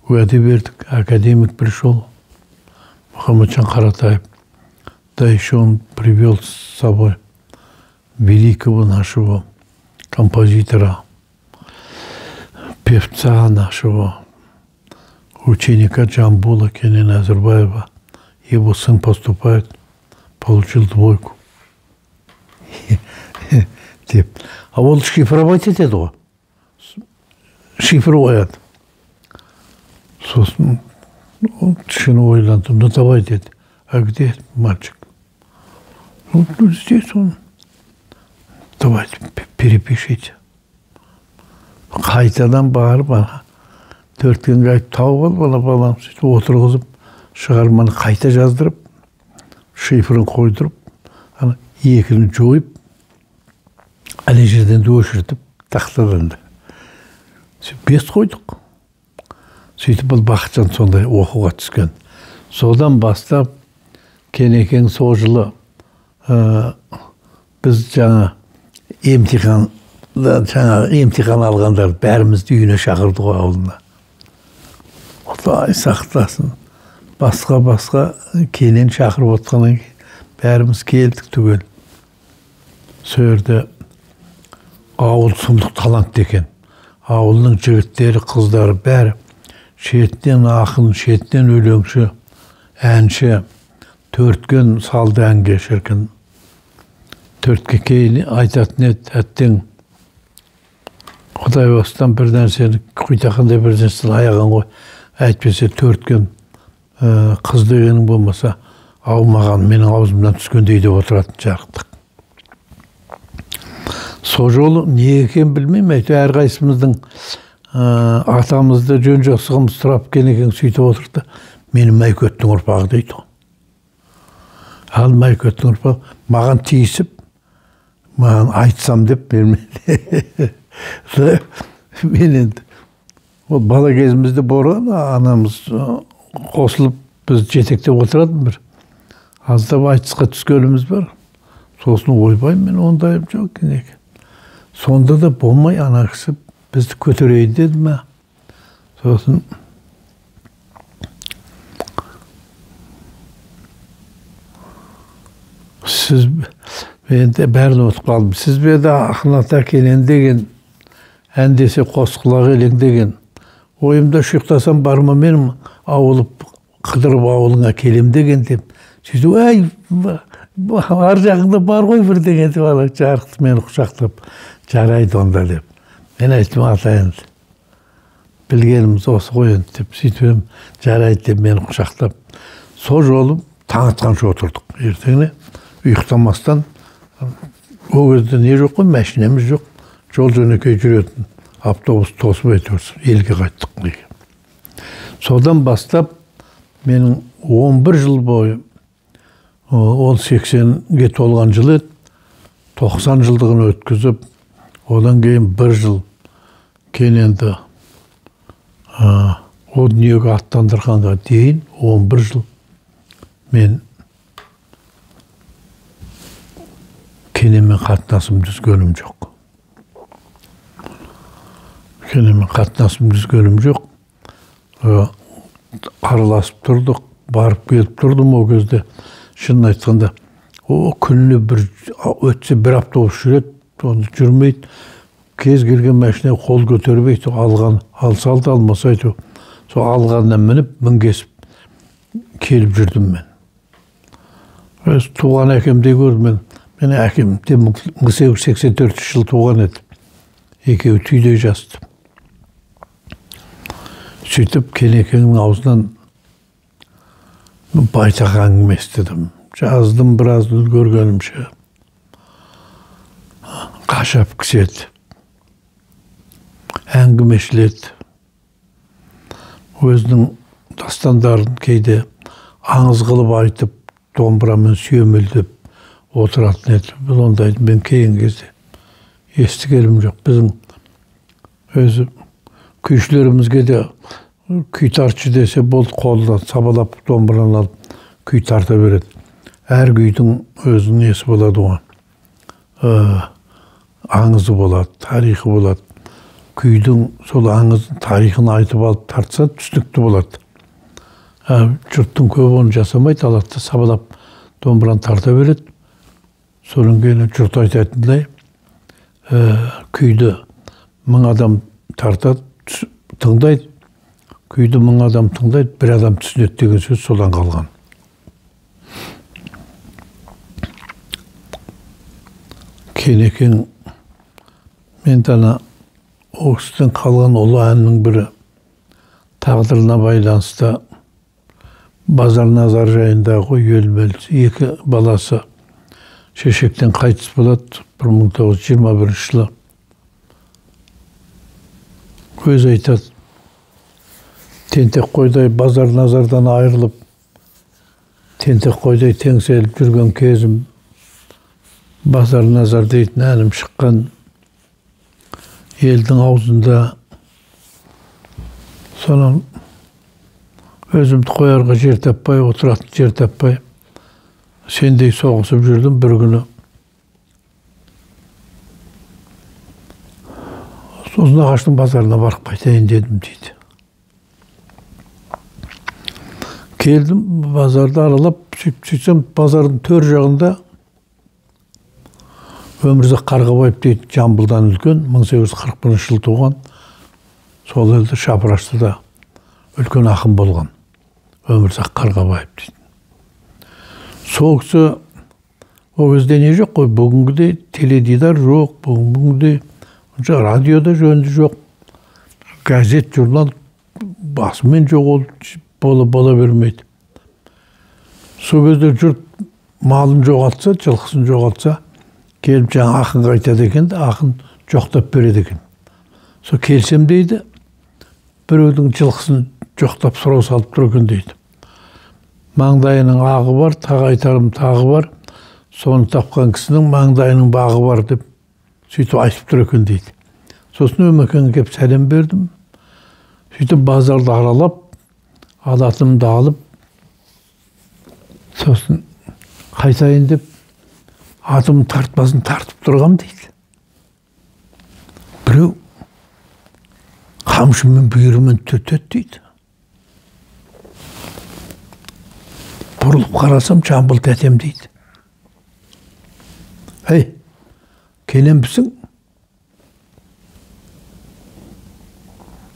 [SPEAKER 1] уәде бердік, академик пришел, Мұхамеджан Қаратаев. Да еще он привел с собой великого нашего композитора, певца нашего, ученика Джамбула Кенена Назарбаева. Его сын поступает, получил двойку. Деп. А ол шифровать етеді ғой. Шифр қояды. Сосын ол кішкене ойланды. Ну давай, деді. А где мальчик? Ну, здесь он. Давайте, перепишите. Қайтадан барып, ана төрткенге айтып тауып алып, ана баланы сөйтіп отырғызып, шығарманы қайта жаздырып, шифрын қойдырып, ана екіні жойып, ана жерден де өшіртіп, тақтадан да. Сөйтіп 5 қойдық. Сөйтіп бұл Бақытжан сондай оқуға түскен. Содан бастап Кенекең сол жылы біз жаңа емтихан алғандар бәрімізді үйіне шақырды ғой ауылына. Құдай сақтасын. Басқа-басқа Кенен шақырып отқаннан кейін бәріміз келдік түгел. Сол жерде ауыл сұмдық талантты екен. Ауылдың жігіттері, қыздары бәрі шетінен ақын, шетінен өлеңші, әнші, төрткен салды әнге шіркін. Төртке кейін айтатын еді, әттең Құдай бастан бір нәрсені, құйтақандай бір нәрсені аяған ғой. Әйтпесе төрткен қыз дегенің болмаса, аумаған менің аузымнан түскендей деп отыратын жарықтық. Сол жолы не екенін білмеймін, әйтеуір әрқайсымыздың атамызды жөн жосығымыз сұрап Кенекең сөйтіп отырды. Мені Майкөттің ұрпағы дейді ғой. Ал Майкөттің ұрпағы маған тиісіп, маған айтсам деп мен енді ол бала кезімізде болған, анамыз қосылып біз жетектеп отыратын бір. Аздап айтысқа түскеніміз бар. Сосын ойбай, мен ондайым жоқ Кенеке. Сонда да болмай ана кісі бізді көтерейін деді ме. Сосын сіз енді бәрін ұмытып қалдым. Сіз бе еді ақын ата Кенен деген, ән десе қос құлақ елең деген. Ойымда шұқтасам барма менің ауылып қыдырып ауылыңа келем деген деп. Сөйтіп, әй, ар жағыңда бар ғой бір деген деп ана жарықты мені құшақтап, жарайды онда деп. Мен айттым, ата енді білгеніміз осы ғой енді деп. Сөйтіп жарайды деп мені құшақтап. Сол жолы таң атқанша отырдық. Ертеңіне ұйықтамастан, ол кезде не жоқ қой, машинамыз жоқ, жол жөнекей жүретін автобус тосып әйтеуір елге қайттық. Содан бастап менің 11 жыл бойы, ол 80-ге толған жыл еді, 90 жылдығын өткізіп, одан кейін бір жыл Кененді о дүниеге аттандырғанға дейін 11 жыл мен Кененмен қатынасым түзгенім жоқ. Кененмен қатынасым түзгенім жоқ. Араласып тұрдық, барып келіп тұрдым ол кезде. Шынын айтқанда, о күніне бір өтсе бір автобус жүреді, оны жүрмейді. Кез келген машина қол көтермейді, алған алса алды, алмаса әйтеуір. Сол алғанына мініп, мінгесіп келіп жүрдім мен. Өз туған әкемдей көрдім мен. Менің әкем де 1884 жыл туған еді. Екеуі түйдей жасты. Сөйтіп Кенекеңнің аузынан байтақ әңгіме естідім. Жаздым біраз үлгергенімше. Қашап кісі еді. Әңгімешіл еді. Өзінің дастандарын кейде аңыз қылып айтып, домбырамен сүйемелдеп отыратын еді. Бұл ондайды мен кейінгі кезде естігенім жоқ. Біздің өзі күйшілерімізге де күй тартшы десе болды, қолынан сабалап домбыраны алып күй тарта береді. Әр күйдің өзінің несі болады ғой, аңызы болады, тарихы болады. Күйдің сол аңыздың тарихын айтып алып тартса түсінікті болады. Жұрттың көбі оны жасамайды, алады да сабалап домбыраны тарта береді. Содан кейін жұрт айтатындай, күйді 1000 адам тартады, тыңдайды, күйді 1000 адам тыңдайды, бір адам түсінеді деген сөз содан қалған. Кенекең мен ана ол кісіден қалған ұлы әннің бірі тағдырына байланысты Базарназар жайындағы өлмелі екі баласы шешектен қайтыс болады 1921 жылы. Көз айтады, тентек қойдай Базарназардан айырылып, тентек қойдай теңселіп жүрген кезім, Базарназар дейтін әнім шыққан елдің аузында. Сонан өзімді қоярға жер таппай, отыратын жер таппай, сендей соғысып жүрдім. Бір күні Ұзынағаштың базарына барып қайтайын дедім дейді. Келдім, базарды аралап, сөйтсем базардың төр жағында Өмірзақ Қарғабаев дейді, Жамбылдан үлкен, 1841 жылы туған, сол елді Шапырашты да үлкен ақын болған Өмірзақ Қарғабаев дейді. Сол кісі ол кезде не жоқ қой, бүгінгідей теледидар жоқ, бүгінгідей радиода жөнді жоқ, газет, журнал басымен жоқ, ол бола бермейді. Сол кезде жұрт малын жоғалтса, жылқысын жоғалтса, келіп жаңа ақынға айтады екен, ақын жоқтап береді екен. Сол келсем дейді, біреудің жылқысын жоқтап сұрау салып тұр екен дейді. Маңдайының ағы бар, тағы айтарым тағы бар, соны тапқан кісінің маңдайының бағы бар деп сөйтіп айтып тұр екен дейді. Сосын Өмекеңге келіп сәлем бердім. Сөйтіп базарды аралап, алатынымды алып, сосын қайтайын деп атымның тартпасын тартып тұрғам дейді. Біреу қамшымен бүйірімен түртеді дейді. Бұрылып қарасам Жамбыл тәтем дейді. Әй, келембісің?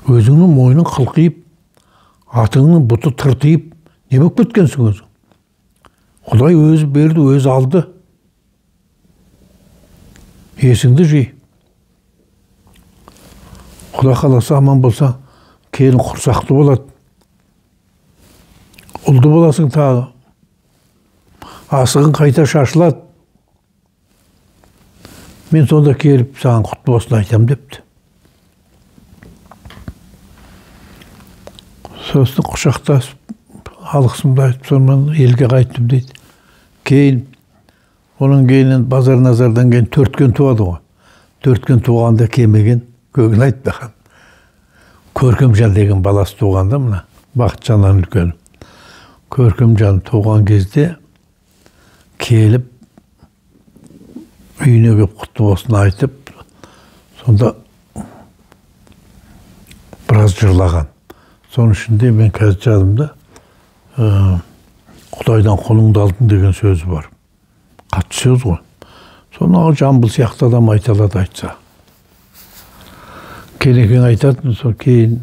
[SPEAKER 1] Өзіңнің мойның қылқиып, атыңның бұты тыртиып, не болып кеткенсің өзің? Құдай өзі берді, өзі алды. Есіңді жи. Құдай қаласа аман болса, келін құрсақты болады. Ұлды боласың тағы. Асығың қайта шашылады. Мен сонда келіп саған құтты болсын айтам депті. Сосын құшақтасып, алғысымды айтып, сонымен елге қайттым дейді. Кейін, оның кейіннен Базарназардан кейін Төрткен туады ғой. Төрткен туғанда келмеген, көгін айтпаған. Көркемжан деген баласы туғанда, мына Бақытжаннан үлкен. Көркемжан туған кезде келіп, үйіне келіп құтты болсын айтып, сонда біраз жырлаған. Соның ішінде мен қазір жадымда Құдайдан құлыңды алдым деген сөзі бар. Қатты сөз ғой. Соны Жамбыл сияқты адам айта алады айтса. Кенекең айтатын, сол кейін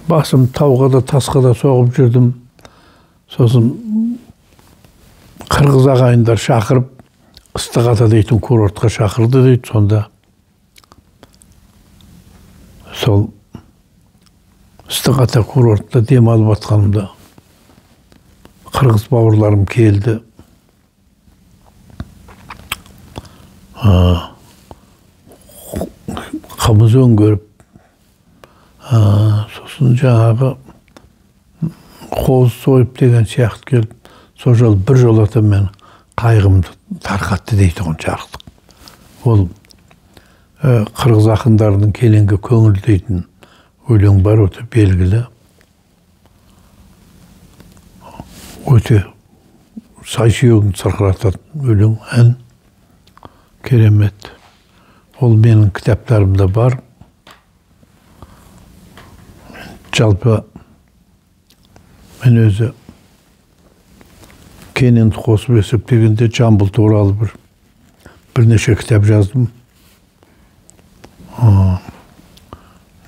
[SPEAKER 1] басым тауға да тасқа да соғып жүрдім. Сосын қырғыз ағайындар шақырып, Ыстық ата дейтін курортқа шақырды дейді. Сонда сол Ыстық ата курортта дем алып атқанымда қырғыз бауырларым келді. Қымыз өңгеріп, сосын Сосын жаңағы қоз сойып деген сияқты келіп, сол жолы бір жолата мен қайғымды тарқатты дейтұғын жарықтық. Ол қырғыз ақындарының Кененге көңіл дейтін өлең бар, өте белгілі. Өте сай сүйегін сырқырататын өлең, ән. Керемет. Ол менің кітаптарымда бар. Жалпы мен өзі Кененді қосып есептегенде Жамбыл туралы бірнеше кітап жаздым.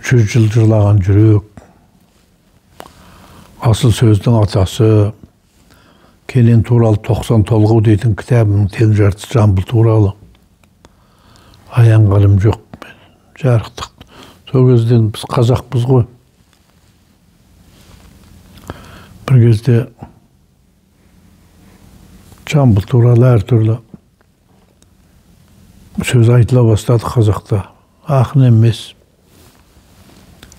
[SPEAKER 1] 100 жыл жырлаған жүрек, асыл сөздің атасы, Кенен туралы 90 толғау дейтін кітабымның тең жартысы Жамбыл туралы. Аянғаным жоқ, жарықтық. Сол кезден біз қазақпыз ғой. Бір кезде Жамбыл туралы әртүрлі сөз айтыла бастады қазақта. Ақын емес.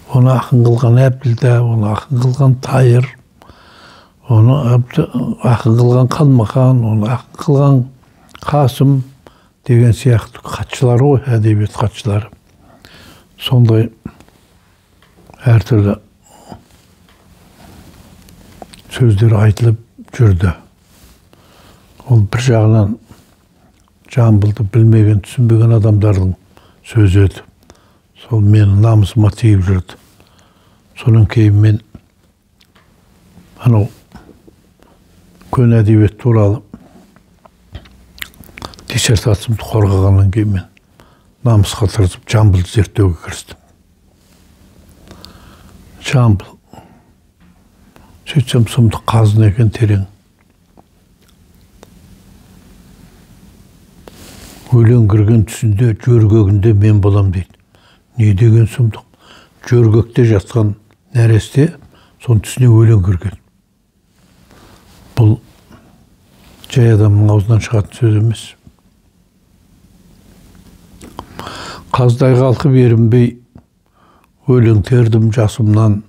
[SPEAKER 1] Оны ақын қылған Әбділда, оны ақын қылған Тайыр, оны ақын қылған Қалмақан, оны ақын қылған Қасым деген сияқты хатшылар ғой, әдебиет хатшылары. Сондай әртүрлі сөздер айтылып жүрді. Ол бір жағынан Жамбылды білмеген, түсінбеген адамдардың сөзі еді. Сол менің намысыма тиіп жүрді. Содан кейін мен анау көне әдебиет туралы диссертациямды қорғағаннан кейін мен намысқа тырысып Жамбылды зерттеуге кірістім. Жамбыл. Сөйтсем сұмдық қазына екен терең. Өлең кірген түсінде, жөргегінде мен болам дейді. Не деген сұмдық? Жөргекте жатқан нәресте соның түсіне өлең кірген. Бұл жай адамның аузынан шығатын сөз емес. Қаздай қалқып ерінбей өлең тердім жасымнан.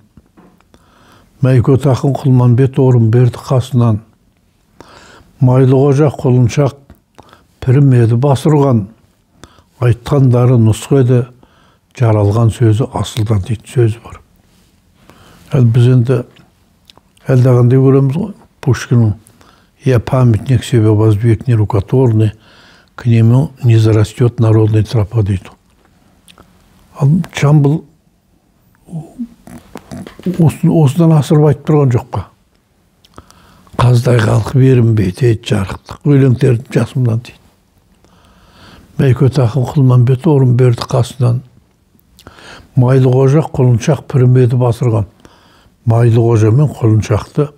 [SPEAKER 1] Мәйкөт ақын Құлманбет орын берді қасынан. Майлықожа құлыншақ пірім еді бас ұрған. Айтқандары нұсқа еді, жаралған сөзі асылдан дейтін сөзі бар. Әл біз енді әлдеқандай көреміз ғой. Пушкиннің «Я памятник себе возвек нерукотворный, к нему не зарастет народная тропа» дейді. Ал Жамбыл осыдан асырып айтып тұрған жоқ па? Қаздай қалқып ерінбей дейді, жарықтық өлең тердім жасымнан дейді. Мәйкөт ақын Құлманбет орын берді қасынан. Майлықожа құлыншақ пірім еді басырған. Майлықожа мен құлыншақты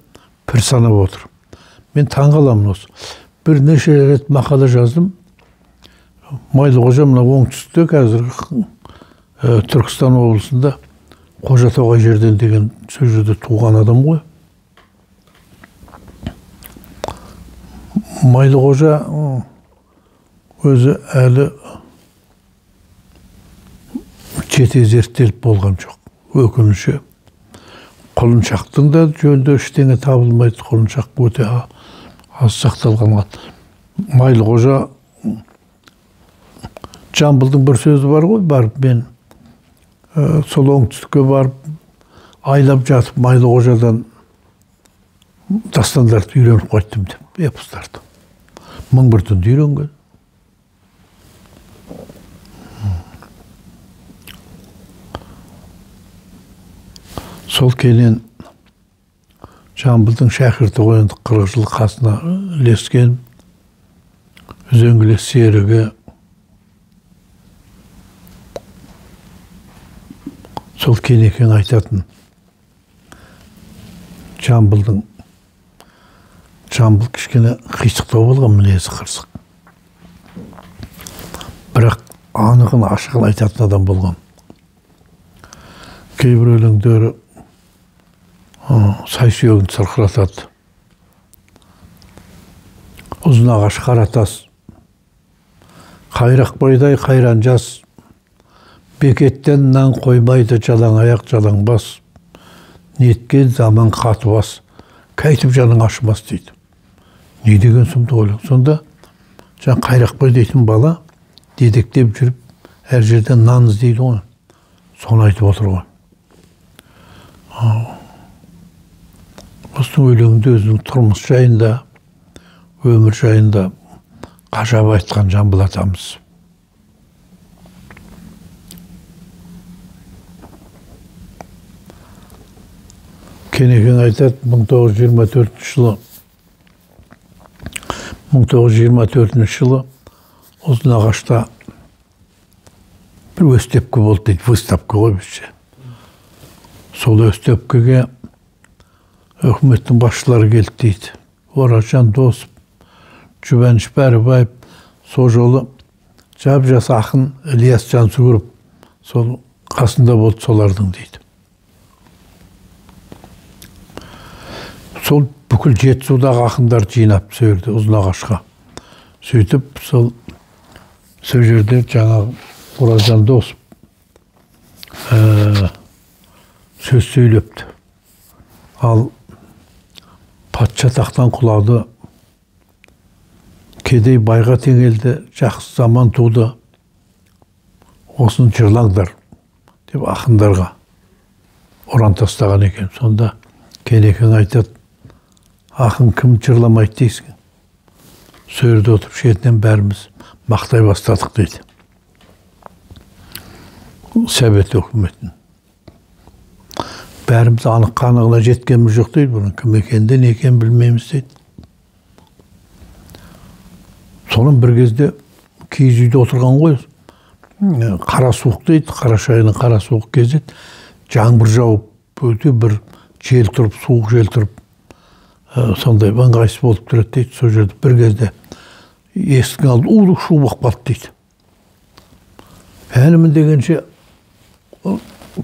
[SPEAKER 1] пір санап отыр. Мен таңғаламын осы. Бірнеше рет мақала жаздым. Майлықожа мына оңтүстікте қазіргі Түркістан облысында Қожатоғай жерден деген сол жерде туған адам ғой. Майлықожа өзі әлі жете зерттеліп болған жоқ. Өкініші. Құлыншақтың да жөнінде ештеңе табылмайды. Құлыншақ өте аз сақталған. Майлықожа Жамбылдың бір сөзі бар ғой, барып мен сол оңтүстікке барып айлап жатып Майлықожадан дастандарды үйреніп қайттым деп, эпостарды. 1001 түнді үйренген. Сол Кенен Жамбылдың шәкірті ғой, енді 40 жыл қасына ілескен, үзеңгілес серігі. Сол Кенекең айтатын, Жамбыл кішкене қисықтау болған, мінезі қырсық. Бірақ анығын, ашығын айтатын адам болған. Кейбір өлеңдері сай сүйегін сырқыратады. Ұзын ағаш қара тас, қайрақбайдай қайран жас, бекеттен нан қоймайды жалаң аяқ жалаң бас, Неткен заман қатыбас, қайтып жаның ашымас дейді. Не деген сұмдық өлең. Сонда жаңа Қайрақбай дейтін бала дедектеп жүріп, әр жерден нан іздейді ғой. Соны айтып отыр ғой. Осының өлеңінде өзінің тұрмыс жайында, өмір жайында ғажап айтқан Жамбыл атамыз. Кенекең айтады, 1924 жылы 1924 жылы Ұзынағашта бір өстепкі болды дейді, выставка ғой бізше. Сол өстепкіге өкіметтің басшылары келді дейді. Оразжан Досов, Жұбаныш Бәрібаев, сол жолы жап-жас ақын Ілияс Жансүгіров сол қасында болды солардың дейді. Сол бүкіл Жетісудағы ақындар жинап сол жерде Ұзынағашқа. Сөйтіп сол жерде жаңағы Оразжан Досов сөз сөйлепті. Ал патша тақтан құлады, кедей байға теңелді, жақсы заман туды, осыны жырлаңдар деп ақындарға ұран тастаған екен. Сонда Кенекең айтады, ақын кім жырламайды дейсің. Сол жерде отырып шетінен бәріміз мақтай бастадық дейді. Совет өкіметін. Бәріміз анық қанығына жеткеніміз жоқ дейді, бұның кім екенін де не екенін білмейміз дейді. Соның бір кезде киіз үйде отырған ғой, қара суық дейді, қараша айының қара суық кезі еді, жаңбыр жауып, өте бір жел тұрып, суық жел тұрып, сондай ыңғайсыз болып тұрады дейді. Сол жерде бір кезде есіктің алды улы шу болып қалды дейді. Әнімін дегенше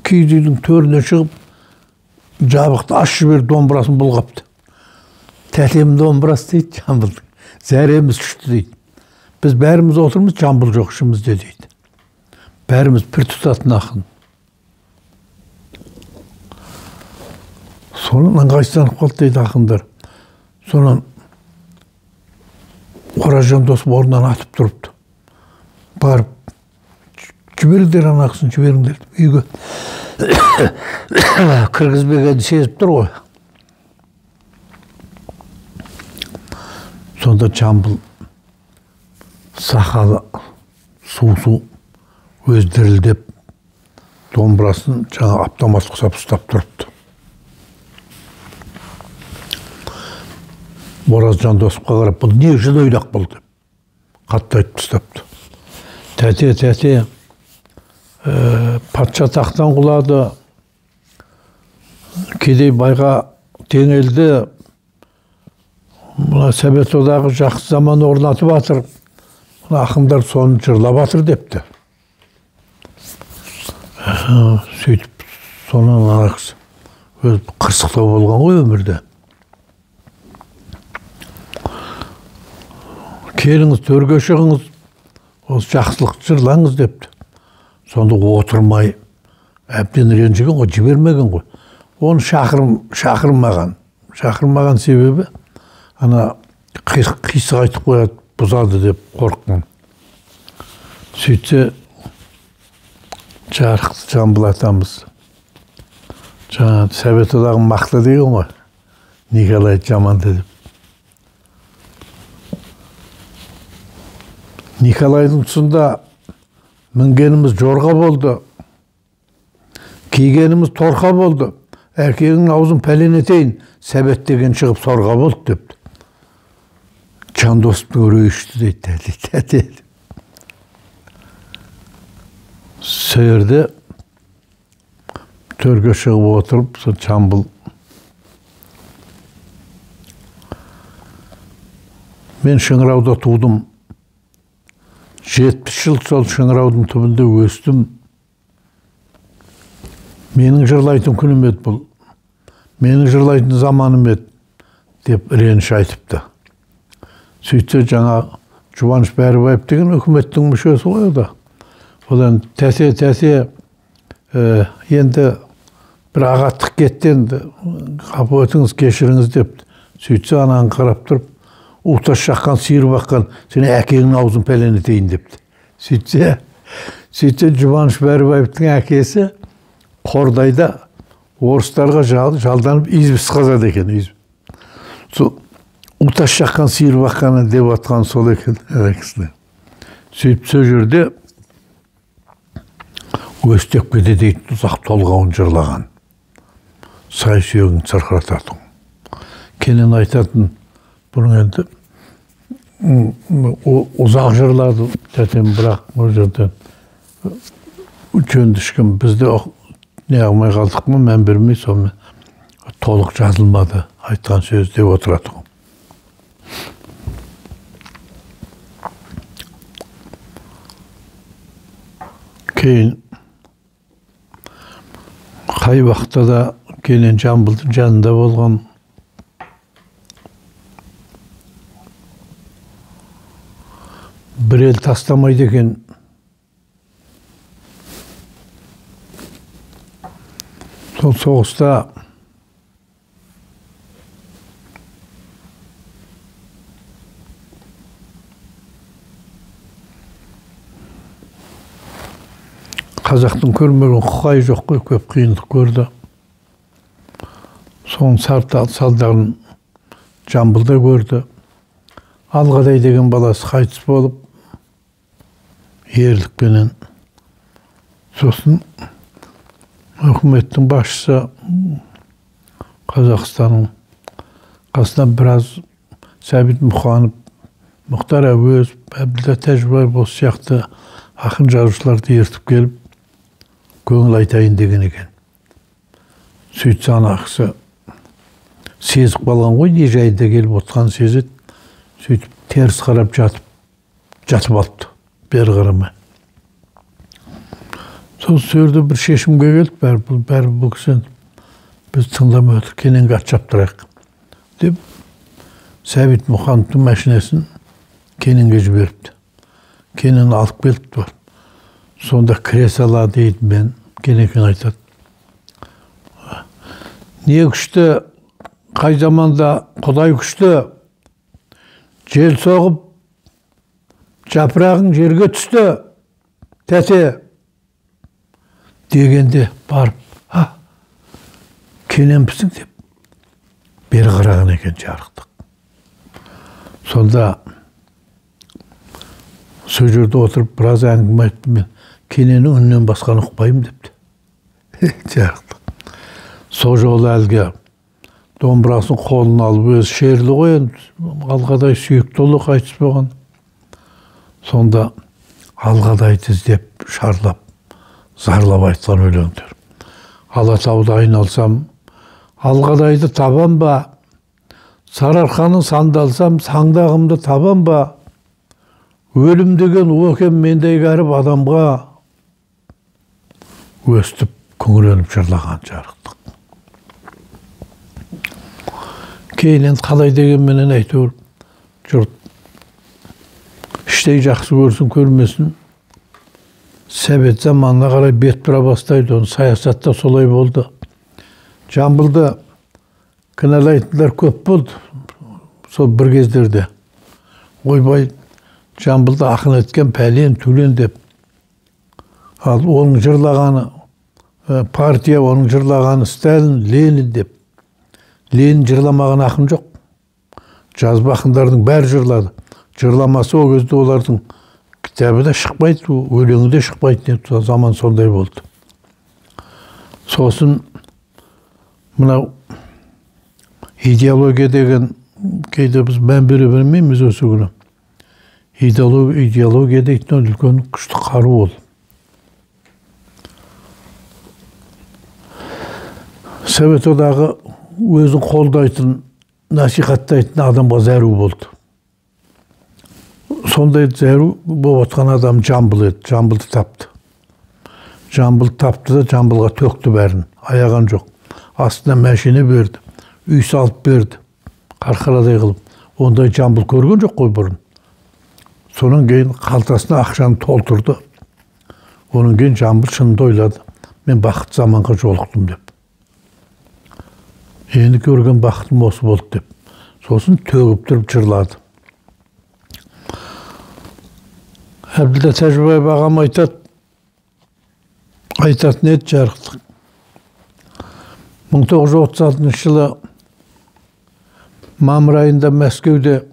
[SPEAKER 1] киіз үйдің төріне шығып, жабықты ашып жіберіп домбырасын бұлғапты. Тәтем домбырасы дейді Жамбылдың. Зәреміз ұшты дейді. Біз бәріміз отырмыз, Жамбыл жоқ ішімізде дейді. Бәріміз пір тұтатын ақын. Сонан ыңғайсызданып қалды дейді ақындар. Сонан Оразжан Досов орнынан атып тұрыпты. Барып, жіберіңдер ана кісіні, жіберіңдер деп үйге кіргізбегенін сезіп тұр ғой. Сонда Жамбыл сақалы су-су өз дірілдеп домбырасын жаңа автомат құсап ұстап тұрыпты. Оразжан Досовқа қарап, бұл не үшін ойнақ бұл деп қатты айтып тастапты. Тәте, тәте, патша тақтан құлады, кедей байға теңелді, мына Совет одағы жақсы заман орнатып жатыр, мына ақындар соны жырлап жатыр депті. Сөйтіп сонан ана кісі өзі қырсықтау болған ғой өмірде. Келіңіз, төрге шығыңыз, осы жақсылықты жырлаңыз депті. Сонда отырмай, әбден ренжіген ғой, жібермеген ғой. Оны шақырмаған. Шақырмаған себебі, ана қисық айтып қояды, бұзады деп қорыққан. Сөйтсе, жарықты Жамбыл атамыз, жаңа Совет одағын мақта деген ғой, Николай жаманды деп. Николайдың тұсында мінгеніміз жорға болды, кигеніміз торқа болды, әкеңнің аузын пәлен етейін, Сәбет деген шығып сорға болды депті. Жандосовтың үрейі ұшты дейді, тәте. Сол жерде төрге шығып отырып, сол Жамбыл мен Шыңырауда тудым. 70 жыл сол Шыңыраудың түбінде өстім. Менің жырлайтын күнім еді бұл. Менің жырлайтын заманым еді деп реніш айтыпты. Сөйтсе жаңа Жұбаныш Бәрібаев деген үкіметтің мүшесі ғой о да. Одан тәте, тәте, енді Бір ағаттық кетті енді, қапу етіңіз, кешіріңіз деп. Сөйтсе ананы қарап тұрып, ұлтас шаққан, сиыр баққан, сені әкеңнің аузын пәлен етейін депті. Сөйтсе Жұбаныш Бәрібаевтың әкесі Қордайда орыстарға жалданып избіс қазады екен. Сол ұлтас шаққан, сиыр баққаны деп атқан сол екен әкесіне. Сөйтіп сол жерде өстеп кете дейтін ұзақ толғауын жырлаған. Сай сүйегін сырқырататын. Кенен айтатын, бұның енді ұзақ жырлады тәтем, бірақ ол жерде жөнді ешкім бізде не алмай қалдық па, мән бермей, сонымен толық жазылмады айтқан сөз деп отыратын. Кейін қай уақытта да Кенен Жамбылдың жанында болған. Бір ел тастамайды екен. Сол соғыста қазақтың көрмеген құқайы жоқ қой, көп қиындық көрді. Соның салдарын Жамбылда көрді. Алғадай деген баласы қайтыс болып, ерлікпенен. Сосын үкіметтің басшысы Қазақстанның қасына біраз Сәбит Мұқанов, Мұхтар Әуезов, Әбділда Тәжібаев осы сияқты ақын жазушыларды ертіп келіп, көңіл айтайын деген екен. Сөйтсе ана кісі сезіп қалған ғой, не жайында келіп отқанын сезеді. Сөйтіп теріс қарап жатып алыпты, бері қарамай. Сол жерде бір шешімге келді, бәрі бұл кісі біз тыңдамай отыр, Кененге ат шаптырайық деп Сәбит Мұқановтың машинасын Кененге жіберіпті. Кенен алып келіпті. Сонда кіре сала дейді мен, Кенекең айтады. Не күшті, қай заманда Құдай күшті, жел соғып, жапырағың жерге түсті, тәте дегенде барып, а, Кененбісің деп бері қараған екен жарықтық. Сонда сол жерде отырып біраз әңгіме айттым мен. Кененнің үнінен басқаны ұқпаймын депті. Жарықтық. Сол жолы әлгі домбырасын қолына алып, өзі шерлі ғой енді, Алғадай сүйікті ұлы қайтыс болған. Сонда Алғадайды іздеп, шарлап, зарлап айтқан өлеңдер. Алатауды айналсам, Алғадайды табам ба? Сарыарқаны сандалсам, саңдағымды табам ба? Өлім деген өкем мендей кәріп адамға өстіп күңіреніп жырлаған жарықтық. Кейін енді қалай дегенменен әйтеуір жұрт іштей жақсы көрсін көрмесін, Совет заманына қарай бет бұра бастайды. Оның саясатта солай болды. Жамбылды кінәлайтындар көп болды сол бір кездерде. Ойбай, Жамбылды ақын еткен пәлен түлен деп. Ал оның жырлағаны партия, оның жырлағаны Сталин, Ленин деп. Ленин жырламаған ақын жоқ. Жазба ақындардың бәрі жырлады. Жырламасы ол кезде олардың кітабы да шықпайды, өлеңі де шықпайды. Заман сондай болды. Сосын мынау идеология деген кейде біз мән бере бермейміз осы күні. Идеология дейтін үлкен күшті қару ол. Совет одағы өзін қолдайтын, насихаттайтын адамға зәру болды. Сондай зәру болып отқан адам Жамбыл еді. Жамбылды тапты. Жамбылды тапты да Жамбылға төкті бәрін. Аяған жоқ. Астына мәшине берді, үй салып берді. Қарқарадай қылып. Ондай Жамбыл көрген жоқ қой бұрын. Сонан кейін қалтасына ақшаны толтырды. Онан кейін Жамбыл шынында ойлады. Мен бақытты заманға жолықтым деп. Енді көрген бақытым осы болды деп. Сосын төгіп тұрып жырлады. Әбділда Тәжібаев ағам айтады, айтатын еді жарықтық. 1936 жылы мамыр айында Мәскеуде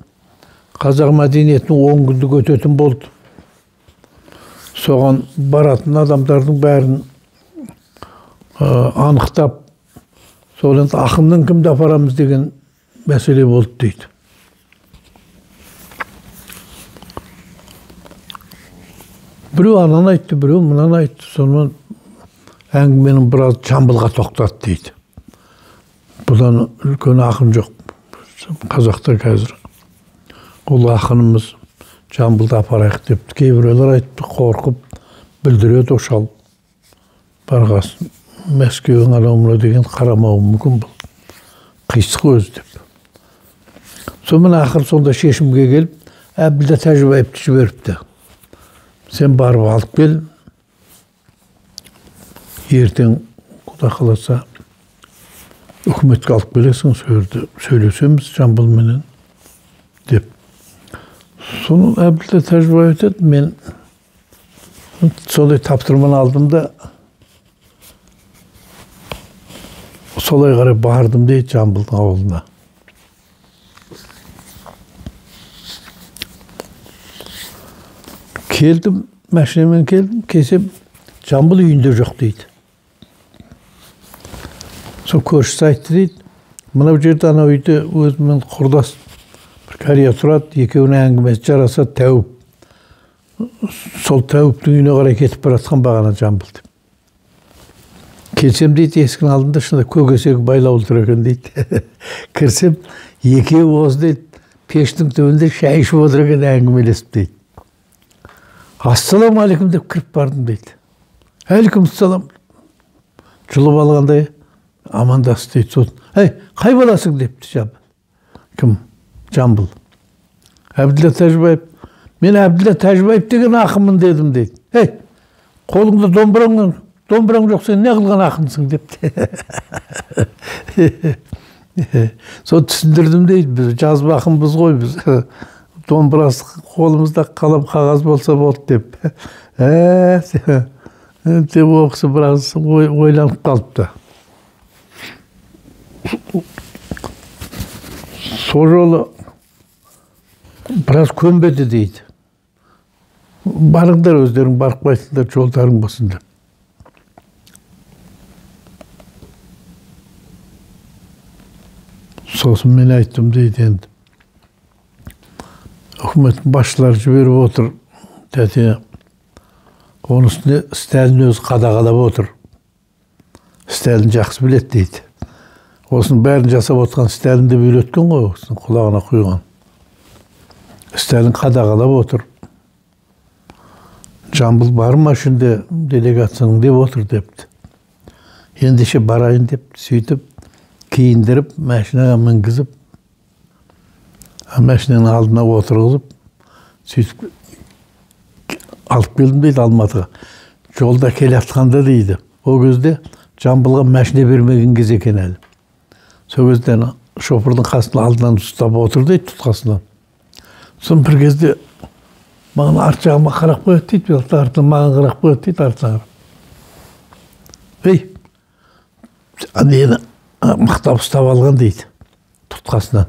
[SPEAKER 1] қазақ мәдениетінің 10 күндік өтетін болды. Соған баратын адамдардың бәрін анықтап, сол енді ақынның кімді апарамыз деген мәселе болды дейді. Біреу ананы айтты, біреу мынаны айтты. Сонымен әңгіменің біраз Жамбылға тоқтады дейді. Бұдан үлкен ақын жоқ қазақта қазір. Ол ақынымыз Жамбылды апарайық деп кейбіреулер айтты, қорқып бүлдіреді ошал. Барғасын Мәскеудің анау мынау деген қарамауы мүмкін бұл. Қисық өзі деп. Сонымен ақыры сонда шешімге келіп, Әбділда Тәжібаевты жіберіпті. Сен барып алып кел, ертең Құдай қаласа үкіметке алып келесің, сол жерде сөйлесеміз Жамбылменен деп. Соны Әбділда Тәжібаев айтады, мен сондай тапсырманы алдым да солай қарай бардым дейді Жамбылдың ауылына. Келдім, машинамен келдім, келсем Жамбыл үйінде жоқ дейді. Сол көршісі айтты дейді, мынау жерде анау үйде өзімен құрдас бір кәрия тұрады, екеуінің әңгімесі жараса тәуіп. Сол тәуіптің үйіне қарай кетіп бара жатқан бағана Жамбыл деп. Келсем дейді, есіктің алдында шынында көк есегі байлаулы тұр екен дейді. Кірсем, екеуі осы дейді, пештің түбінде шай ішіп отыр екен әңгімелесіп дейді. Ассалаумағалейкум деп кіріп бардым дейді. Әлейкумассалам. Жұлып алғандай амандасты дейді. Сосын, әй, қай баласың депті Жамбыл. Кім? Жамбыл. Әбділда Тәжібаев. Мен Әбділда Тәжібаев деген ақынмын дедім дейді. Әй, қолыңда домбыраң жоқ, сен не қылған ақынсың депті. Сол түсіндірдім дейді, біз жазба ақынбыз ғой біз. Домбырасы қолымызда қалам қағаз болса болды деп. Деп ол кісі біраз ойланып қалыпты. Сол жолы біраз көнбеді дейді. Барыңдар өздерің, барып қайтыңдар, жолдарың болсын деп. Сосын мен айттым дейді енді. Үкіметтің басшылары жіберіп отыр, тәте. Оның үстіне Сталин өзі қадағалап отыр. Сталин жақсы біледі дейді. Осының бәрін жасап отқан Сталин деп үйреткен ғой, осының құлағына құйған. Сталин қадағалап отыр. Жамбыл бар ма ішінде делегацияның деп отыр депті. Ендеше барайын деп сөйтіп киіндіріп, машинаға мінгізіп, машинаның алдына отырғызып, сөйтіп алып келдім дейді Алматыға. Жолда келе жатқанда дейді. О кезде Жамбылға машина бермеген кез екен әлі. Сол кезде шофердің қасына алдынан ұстап отыр дейді, тұтқасынан. Сосын бір кезде маған арт жағыма қарап қояды дейді, артынан маған қарап қояды дейді, артынан қарап. Ей, нені мықтап ұстап алған дейді, тұтқасынан.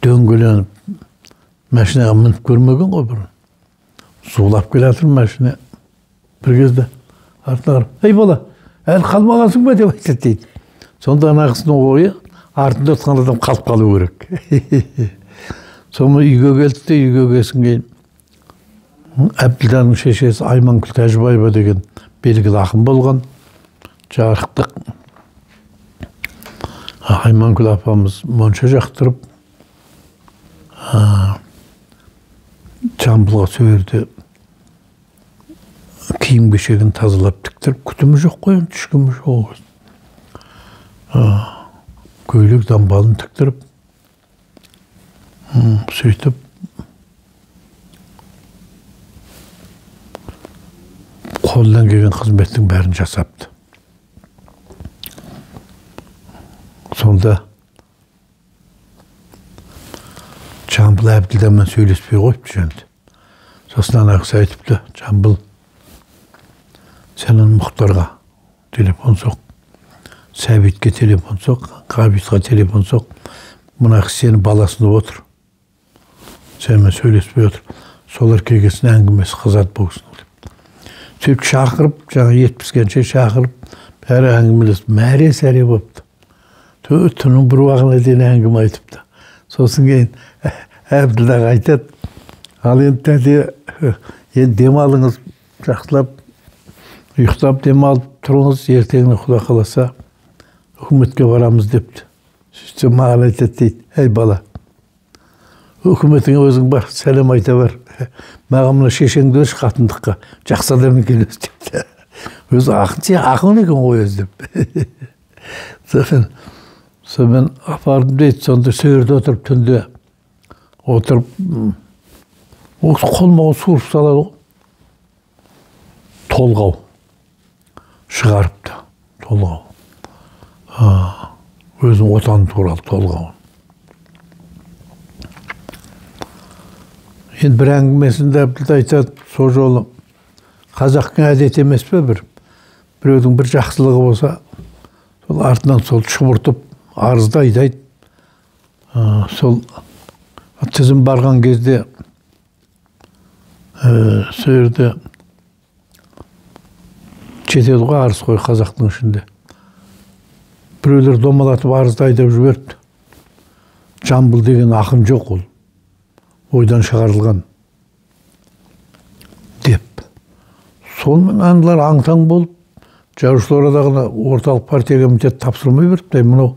[SPEAKER 1] Дөңгеленіп машинаға мініп көрмеген ғой бұрын. Зулап келе жатыр машина. Бір кезде артына қарап, ей бала, әлі қалмағансың ба деп айтады дейді. Сонда ана кісінің ойы артында отырған адам қалып қалу керек. Сонымен үйге келді де, үйге келсін кейін Әбділданың шешесі Айманкүл Тәжібаева деген белгілі ақын болған, жарықтық. Айманкүл апамыз монша жақтырып, Жамбылға сол жерде киім-кешегін тазалап тіктіріп, күтімі жоқ қой, ешкімі жоқ. Көйлек дамбалын тіктіріп, сөйтіп қолынан келген қызметтің бәрін жасапты. Жамбыл Әбділдамен сөйлеспей қойыпты жөнді. Сосын ана кісі айтыпты, Жамбыл, сен Мұхтарға телефон соқ, Сәбитке телефон соқ, Ғабитқа телефон соқ, мына кісі сенің баласында отыр, сенімен сөйлеспей отыр, солар келгесін әңгімесі қызады бұл кісінің деп. Сөйтіп шақырып, жаңа ет піскенше шақырып, бәрі әңгімелесіп, мәре-сәре болыпты. Түннің бір уағына дейін әңгіме айтыпты. Сосын кейін Әбділдаға айтады, ал енді тәте, енді демалыңыз, жақсылап ұйықтап демалып тұрыңыз, ертеңіне Құда қаласа үкіметке барамыз депті. Сөйтсе маған айтады дейді, әй бала, үкіметіңе өзің бар, сәлем айта бар. Маған мына шешеңді берші қатындыққа, жақсы адам екен өзі депті. Өзі ақын, сен ақын екен ғой өзі деп. Сонымен апардым дейді, сонда сол жерде отырып түнде отырып, ол қолма-қол суырып салады ғой. Толғау шығарыпты, толғау. Өзінің отаны туралы толғау. Енді бір әңгімесінде Әбділда айтады, сол жолы қазақтың әдеті емес пе бір, біреудің бір жақсылығы болса, сол артынан сол шұбыртып арызды айтайды. Сол тізім барған кезде сол жерде жетеді ғой арыз қой қазақтың ішінде. Біреулер домалатып арызды айдап жіберіпті. Жамбыл деген ақын жоқ ол, ойдан шығарылған деп. Сонымен аналар аң-таң болып, Жазушылар одағына орталық партия комитеті тапсырма беріпті. Мынау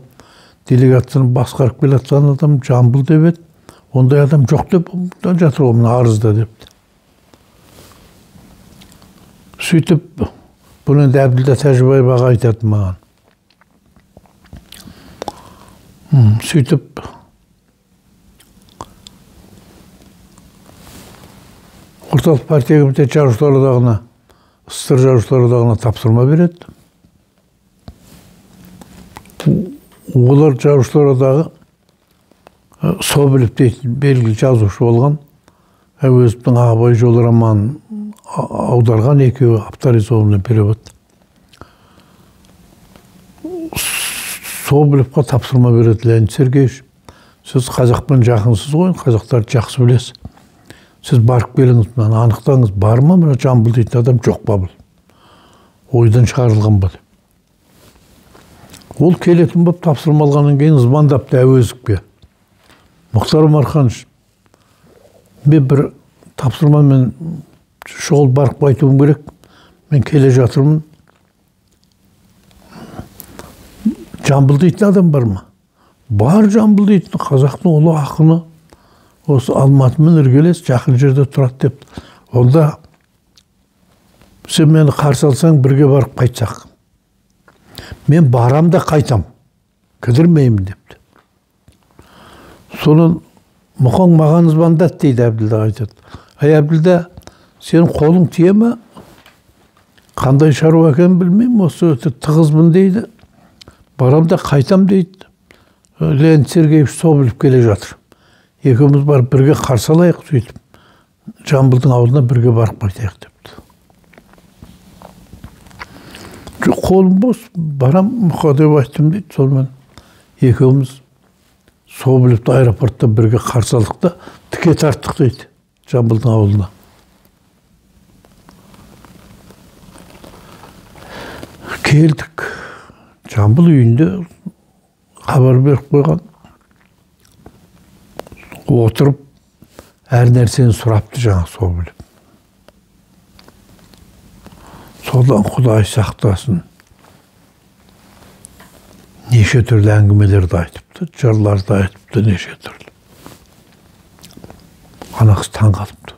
[SPEAKER 1] делегацияны басқарып келе жатқан адам Жамбыл деп еді, ондай адам жоқ деп жатыр ғой мына арызда депті. Сөйтіп, бұны енді Әбділда Тәжібаев аға айтады маған. Сөйтіп, орталық партия комитеті Жазушылар одағына, СССР Жазушылар одағына тапсырма береді. Олар Жазушылар одағы Соболев дейтін белгілі жазушы болған, Әуезовтің Абай жолы романын аударған, екеуі авторизованный перевод. Соболевқа тапсырма береді, Леонид Сергеевич, сіз қазақпен жақынсыз ғой, қазақтарды жақсы білесіз. Сіз барып келіңіз, мынаны анықтаңыз, бар ма мына Жамбыл дейтін адам, жоқ па бұл? Ойдан шығарылған ба деп. Ол келетін болып тапсырма алғаннан кейін звондапты Әуезовке. Мұхтар Омарханович, мен бір тапсырмамен шұғыл барып қайтуым керек, мен келе жатырмын. Жамбыл дейтін адам бар ма? Бар Жамбыл дейтін, қазақтың ұлы ақыны, осы Алматымен іргелес жақын жерде тұрады деп. Онда сен мені қарсы алсаң, бірге барып қайтсақ. Мен барам да қайтам, кідірмеймін депті. Сонан Мұқаң маған звондады дейді, Әбділда айтады. Ай Әбділда, сенің қолың тие ме? Қандай шаруа екенін білмеймін, осы өте тығызбын дейді. Барам да қайтам дейді. Леонид Сергеевич Соболев келе жатыр. Екеуміз барып бірге қарсы алайық, сөйтіп Жамбылдың ауылына бірге барып қайтайық депті. Қолым бос, барам Мұқа деп айттым дейді. Сонымен екеуміз Соболевті аэропортта бірге қарсы алдық та тіке тарттық дейді Жамбылдың ауылына. Келдік. Жамбыл үйінде хабар беріп қойған. Отырып әр нәрсені сұрапты жаңа Соболев. Содан Құдай сақтасын, неше түрлі әңгімелерді айтыпты, жырларды айтыпты, неше түрлі. Ана қыз таң қалыпты.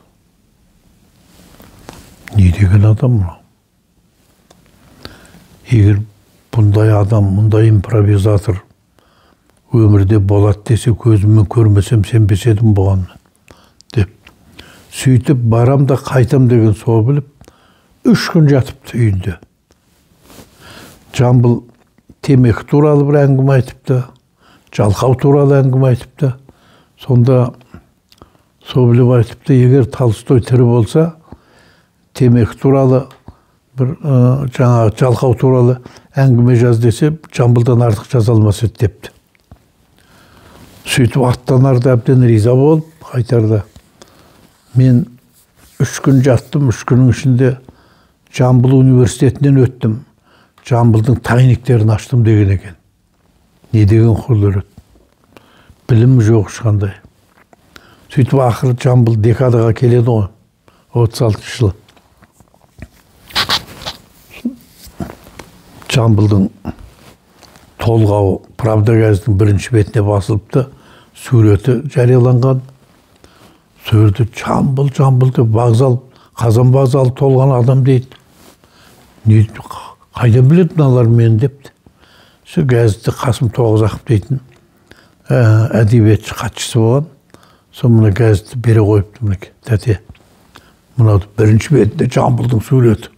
[SPEAKER 1] Не деген адам мынау? Егер бұндай адам, мұндай импровизатор өмірде болады десе, көзіммен көрмесем сенбес едім бұған деп. Сөйтіп барам да қайтам деген Соболев 3 күн жатыпты үйінде. Жамбыл темекі туралы бір әңгіме айтыпты, жалқау туралы әңгіме айтыпты. Сонда Соболев айтыпты, егер Толстой тірі болса, темекі туралы, бір жаңағы жалқау туралы әңгіме жаз десе, Жамбылдан артық жаза алмас еді депті. Сөйтіп аттанарда әбден риза болып, қайтарда. Мен 3 күн жаттым, 3 күннің ішінде Жамбыл университетінен өттім. Жамбылдың тайниктерін аштым деген екен. Не деген құдірет. Білім жоқ ешқандай. Сөйтіп ақыры Жамбыл декадаға келеді ғой, 36 жылы. Жамбылдың толғауы Правда газетінің бірінші бетіне басылыпты, суреті жарияланған. Суреті Жамбыл, Жамбыл деп вокзал, Қазан вокзалы толған адам дейді. Не, қайдан біледі мыналар мені депті. Сол газетте Қасым Тоғызақов дейтін әдебиетші хатшысы болған. Сол мына газетті бере қойыпты мінекей, тәте. Мынау бірінші бетінде Жамбылдың суреті,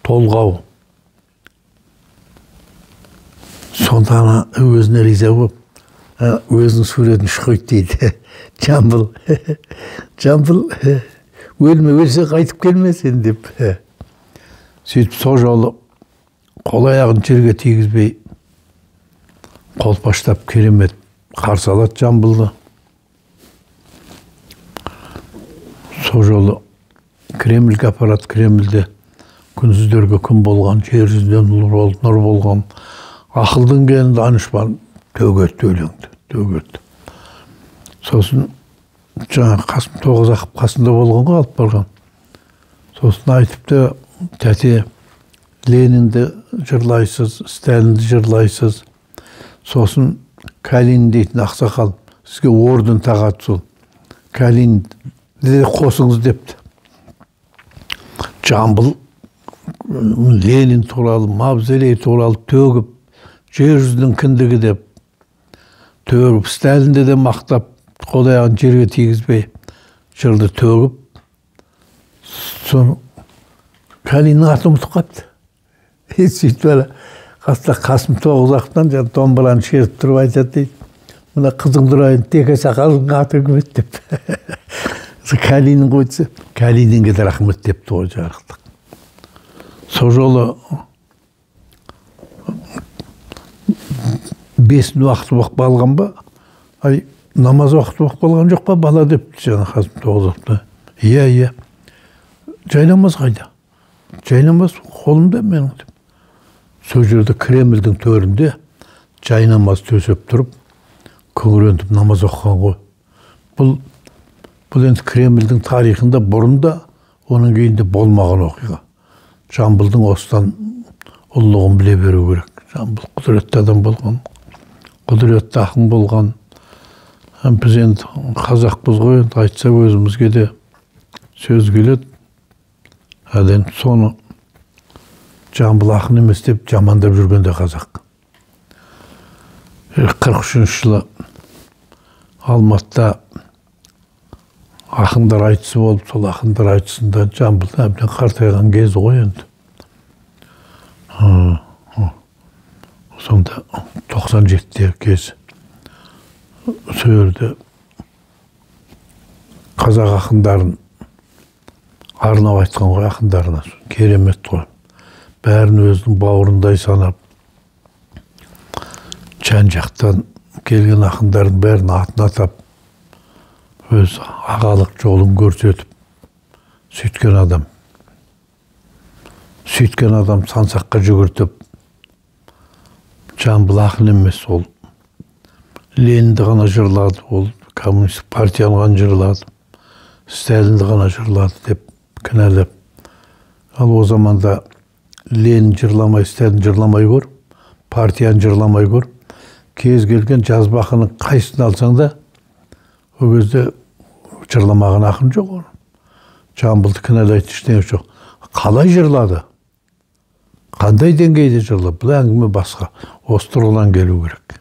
[SPEAKER 1] толғауы. Сонда ана өзіне риза болып, өзінің суретін қойды дейді. Жамбыл, Жамбыл, өлме, өлсе қайтып келме сен деп. Сөйтіп сол жолы қол аяғын жерге тигізбей қолпаштап керемет қарсы алады Жамбылды. Сол жолы Кремльге апарады. Кремльде күнсіздерге күн болған, жер жүзінде нұр болған, ақылдың келін данышпан төгетті өлеңді, төгетті. Сосын жаңағы Қасым Тоғызақов қасында болған ғой, алып барған. Сосын айтыпты, тәте, Ленинді жырлайсыз, Сталинді жырлайсыз. Сосын Калин дейтін ақсақал сізге орден тағады, сол Калинді де қосыңыз депті. Жамбыл Ленин туралы, Мавзолей туралы төгіп, жер жүзінің кіндігі деп төгіп, Сталинді де мақтап, қол аяғын жерге тигізбей жырды төгіп, соны Калиннің атын ұмытып қалыпты. Сөйтіп ана қасында Қасым Тоғызақовтан жаңа домбыраны шертіп тұрып айтады дейді, мына қызың Нұрайын теке сақалының аты кім еді деп. Калинин қойдысы, Калининге де рахмет депті ғой жарықтық. Сол жолы 5 уақыты болып қалған ба, ай, намаз уақыты болып қалған жоқ па бала депті жаңа Қасым Тоғызақовта. Иә, иә. Жайнамаз қайда? Жайнамаз қолымда менің деп. Сол жерде Кремльдің төрінде жайнамаз төсеп тұрып, күңірентіп намаз оқыған ғой. Бұл енді Кремльдің тарихында бұрын да, оның кейінде болмаған оқиға. Жамбылдың осыдан ұлылығын біле беру керек. Жамбыл құдіретті адам болған, құдіретті ақын болған. Біз енді қазақпыз ғой, енді айтса өзімізге де сөз келеді. Әден соны Жамбыл ақын емес деп жамандап жүргенде қазақ. 43 жылы Алматыда ақындар айтысы болып, сол ақындар айтысында Жамбылдың әбден қартайған кезі ғой енді. Сонда 97-те кез. Сол жерде қазақ ақындарын арнап айтқан ғой, ақындарына. Керемет қой. Бәрін өзінің бауырындай санап, жан жақтан келген ақындардың бәрін атын атап, өз ағалық жолын көрсетіп, сөйткен адам. Сөйткен адам сансаққа жүгіртіп, Жамбыл ақын емес, ол Ленинді ғана жырлады, ол коммунистік партияны ғана жырлады, Сталинді ғана жырлады деп кінәлап. Ал о заманда Ленин жырламай, Сталин жырламай көр, партияны жырламай көр. Кез келген жазба ақынның қайсысын алсаң да, ол кезде жырламаған ақын жоқ оны. Жамбылды кінәлайтын ештеңе жоқ. Қалай жырлады? Қандай деңгейде жырлады? Бұл әңгіме басқа. Осы тұрғыдан келу керек.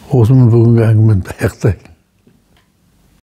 [SPEAKER 1] Осымен бүгінгі әңгімені аяқтайын.